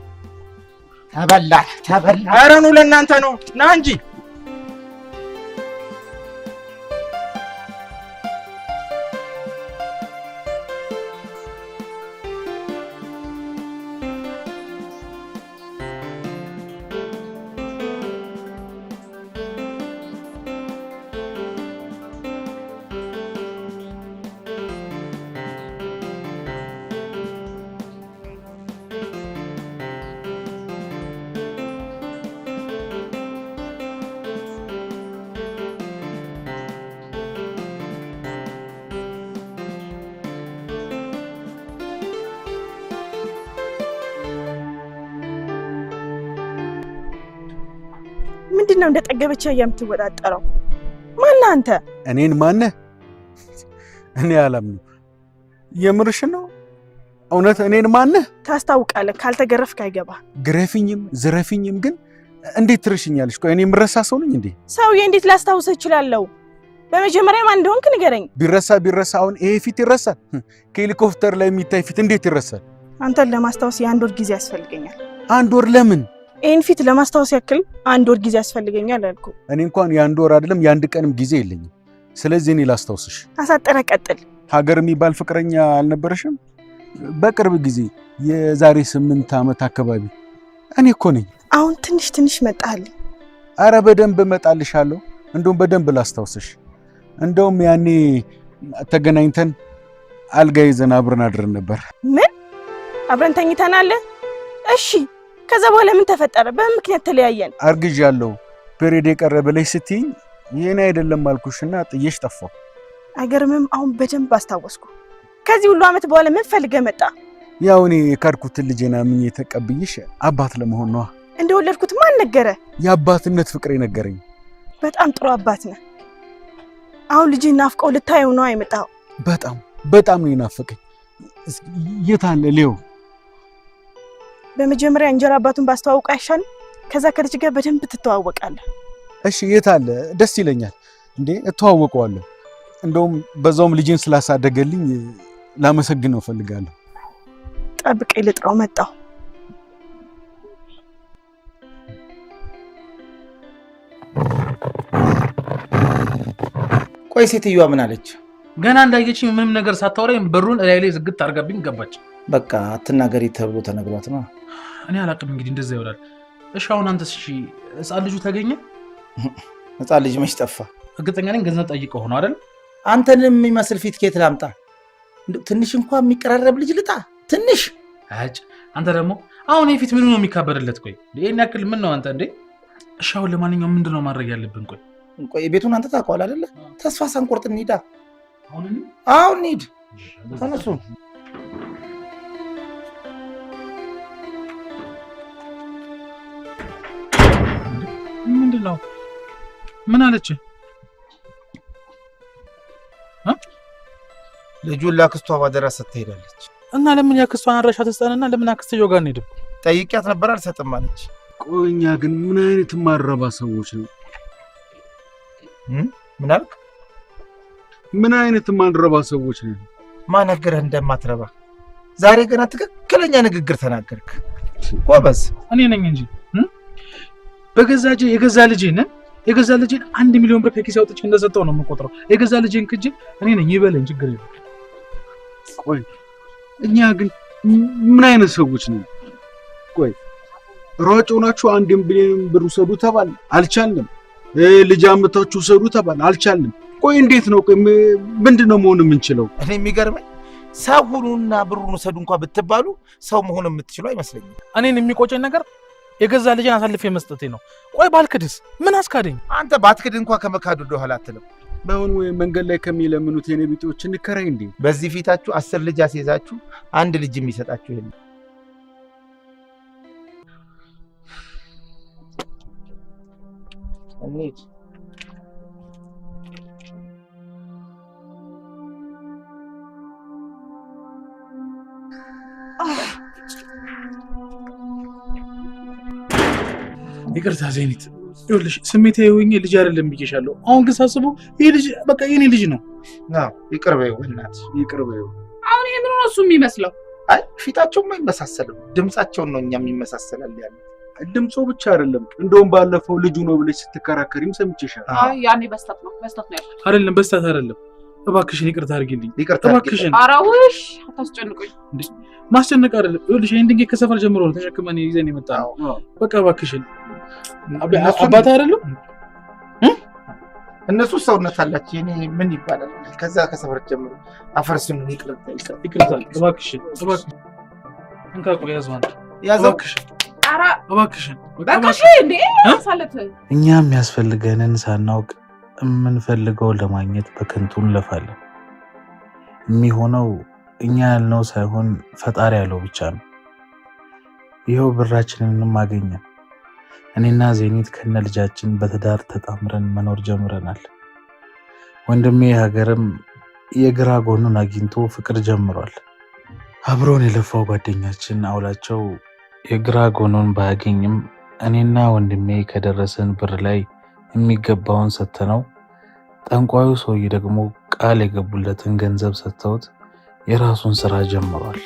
ተበላ ተበላ። ኧረ ኑ ለእናንተ ነው። ና እንጂ። ምንድን ነው እንደ ጠገበች የምትወጣጠረው? ማነህ አንተ? እኔን ማነህ? እኔ አላምንም። የምርሽ ነው? እውነት እኔን ማነህ? ታስታውቃለህ። ካልተገረፍክ አይገባ። ግረፊኝም ዝረፊኝም ግን እንዴት ትርሽኛለሽ? ቆይ እኔ የምረሳ ሰው ነኝ እንዴ? ሰውዬ እንዴት ላስታውስህ እችላለሁ? በመጀመሪያ ማን እንደሆንክ ንገረኝ። ቢረሳ ቢረሳ አሁን ይሄ ፊት ይረሳል? ከሄሊኮፕተር ላይ የሚታይ ፊት እንዴት ይረሳል? አንተን ለማስታወስ የአንድ ወር ጊዜ ያስፈልገኛል። አንድ ወር ለምን? ይህን ፊት ለማስታወስ ያክል አንድ ወር ጊዜ ያስፈልገኛል አልኩ። እኔ እንኳን የአንድ ወር አይደለም የአንድ ቀንም ጊዜ የለኝም። ስለዚህ እኔ ላስታውስሽ። አሳጠረ ቀጥል። ሀገር የሚባል ፍቅረኛ አልነበረሽም? በቅርብ ጊዜ የዛሬ 8 ዓመት አካባቢ እኔ እኮ ነኝ። አሁን ትንሽ ትንሽ መጣልኝ። አረ በደንብ እመጣልሻለሁ። እንደውም በደንብ ላስታውስሽ። እንደውም ያኔ ተገናኝተን አልጋ ይዘን አብረን አድረን ነበር። ምን አብረን ተኝተናል? እሺ ከዛ በኋላ ምን ተፈጠረ? በምን ምክንያት ተለያየን? አርግዣለሁ period የቀረ ብለሽ ስትይኝ የኔ አይደለም አልኩሽና ጥዬሽ ጠፋሁ። አይገርምም? አሁን በደንብ አስታወስኩ። ከዚህ ሁሉ ዓመት በኋላ ምን ፈልገህ መጣ? ያው እኔ የካድኩትን ልጄን አምኜ ተቀብዬሽ አባት ለመሆን ነዋ። እንደወለድኩት ማን ነገረ? የአባትነት ፍቅሬ ነገረኝ። በጣም ጥሩ አባት ነህ። አሁን ልጅህን ናፍቀው ልታየው ነው የመጣኸው? በጣም በጣም ነው የናፈቀኝ። የት አለ ሌው? በመጀመሪያ እንጀራ አባቱን ባስተዋውቅ አይሻልም? ከዛ ከልጅ ጋር በደንብ ትተዋወቃለህ። እሺ የት አለ? ደስ ይለኛል። እንዴ እተዋወቀዋለሁ። እንደውም በዛውም ልጄን ስላሳደገልኝ ላመሰግነው እፈልጋለሁ። ጠብቀኝ፣ ልጥራው መጣሁ። ቆይ ሴትዮዋ ምን አለች? ገና እንዳየችኝ ምንም ነገር ሳታወራኝ በሩን እላይ ላይ ዝግት አድርጋብኝ ገባች። በቃ አትናገሪ ተብሎ ተነግሯት ነው። እኔ አላውቅም እንግዲህ እንደዛ ይሆናል። እሺ አሁን አንተስ? እሺ ህፃን ልጁ ተገኘ? ህፃን ልጅ መች ጠፋ? እርግጠኛ ነኝ ገንዘብ ጠይቀው ሆኖ አይደል? አንተን የሚመስል ፊት ከየት ላምጣ? ትንሽ እንኳን የሚቀራረብ ልጅ ልጣ ትንሽ። አጭ አንተ ደግሞ አሁን የፊት ምኑ ነው የሚካበድለት? ቆይ ይሄን ያክል ምን ነው አንተ እንዴ? እሺ አሁን ለማንኛውም ምንድን ነው ማድረግ ያለብን? ቆይ ቆይ ቤቱን አንተ ታውቀዋለህ አይደለ? ተስፋ ሳንቆርጥ እንሂዳ። አሁን እንሂድ። ተነሱ። ምንድን ነው? ምን አለች? ልጁን ለአክስቷ ባደራ ሰጥታ ሄዳለች። እና ለምን ያክስቷን አድራሻ ትስጠንና ለምን አክስትየው ጋር እንሄድም? ጠይቂያት ነበር አልሰጥም አለች። ቆይ እኛ ግን ምን አይነት ማረባ ሰዎች ነው? ምን አልክ? ምን አይነት ማንረባ ሰዎች ነው? ማን ነገረህ እንደማትረባ? ዛሬ ገና ትክክለኛ ንግግር ተናገርክ። ጎበዝ። እኔ ነኝ እንጂ በገዛ እጄ የገዛ ልጄን 1 ሚሊዮን ብር ከኪሴ አውጥቼ እንደሰጠው ነው የምቆጥረው። የገዛ ልጄን ክጄ እኔ ነኝ ይበለኝ፣ ችግር የለም። ቆይ እኛ ግን ምን አይነት ሰዎች ነን? ቆይ ሯጭ ሆናችሁ 1 ቢሊዮን ብር ውሰዱ ተባልን፣ አልቻልንም። ልጅ አምጥታችሁ ውሰዱ ተባልን፣ አልቻልንም። ቆይ እንዴት ነው? ቆይ ምንድን ነው መሆን የምንችለው? እኔ የሚገርመኝ ሰው ሁኑና ብሩን ውሰዱ እንኳን ብትባሉ ሰው መሆን የምትችሉ አይመስለኝም። እኔን የሚቆጨኝ ነገር የገዛ ልጄን አሳልፌ መስጠቴ ነው። ቆይ ባልክድስ ምን አስካደኝ? አንተ ባትክድ እንኳን ከመካዱ ወደኋላ አትልም። በአሁን ወይ መንገድ ላይ ከሚለምኑት የኔ ቢጤዎች እንከራይ እንዴ? በዚህ ፊታችሁ 10 ልጅ አስይዛችሁ አንድ ልጅ የሚሰጣችሁ የለም። እንሂድ። ይቅርታ ዜኒት፣ ይኸውልሽ ስሜታዊ ሆኜ ልጅ አይደለም ብዬሻለሁ። አሁን ግን ሳስበው ይሄ ልጅ በቃ የኔ ልጅ ነው። አዎ ይቅር በይው እናትሽ፣ ይቅር በይው። አሁን ይሄ ምን ነው እሱ የሚመስለው? አይ ፊታቸውም አይመሳሰልም፣ ድምጻቸውን ነው እኛም ይመሳሰላል ያለው። ድምጾ ብቻ አይደለም፣ እንደውም ባለፈው ልጁ ነው ብለሽ ስትከራከሪም ሰምቼሻለሁ። አይ ያኔ በስተት ነው ያልኩት። አይደለም በስተት አይደለም። እባክሽን ይቅርታ አድርጊልኝ። ይቅርታ እባክሽን። ኧረ ውሽ አታስጨንቁኝ። እንዴ ማስጨነቅ አይደለም። ይኸውልሽ ይሄን ድንጋይ ከሰፈር ጀምሮ ነው ተሸክመን ይዘን የመጣነው። በቃ እባክሽን። አባት አይደለም እነሱ ሰውነት አላቸው። የኔ ምን ይባላል? ከዛ ከሰፈር ጀምሮ አፈርስን። ይቅርታ ይቅርታ፣ እባክሽን እባክሽን። እንካ ቆይ ያዘው አንተ ያዘው። እባክሽን ኧረ እባክሽን በቃ እሺ። እንዴ ሳለት እኛ የሚያስፈልገንን ሳናውቅ የምንፈልገውን ለማግኘት በከንቱ እንለፋለን። የሚሆነው እኛ ያልነው ሳይሆን ፈጣሪ ያለው ብቻ ነው። ይኸው ብራችንንም አገኘን። እኔና ዜኒት ከነ ልጃችን በትዳር ተጣምረን መኖር ጀምረናል። ወንድሜ ሀገርም የግራ ጎኑን አግኝቶ ፍቅር ጀምሯል። አብሮን የለፋው ጓደኛችን አውላቸው የግራ ጎኑን ባያገኝም እኔና ወንድሜ ከደረሰን ብር ላይ የሚገባውን ሰጥተነው፣ ጠንቋዩ ሰውዬ ደግሞ ቃል የገቡለትን ገንዘብ ሰጥተውት የራሱን ስራ ጀምሯል።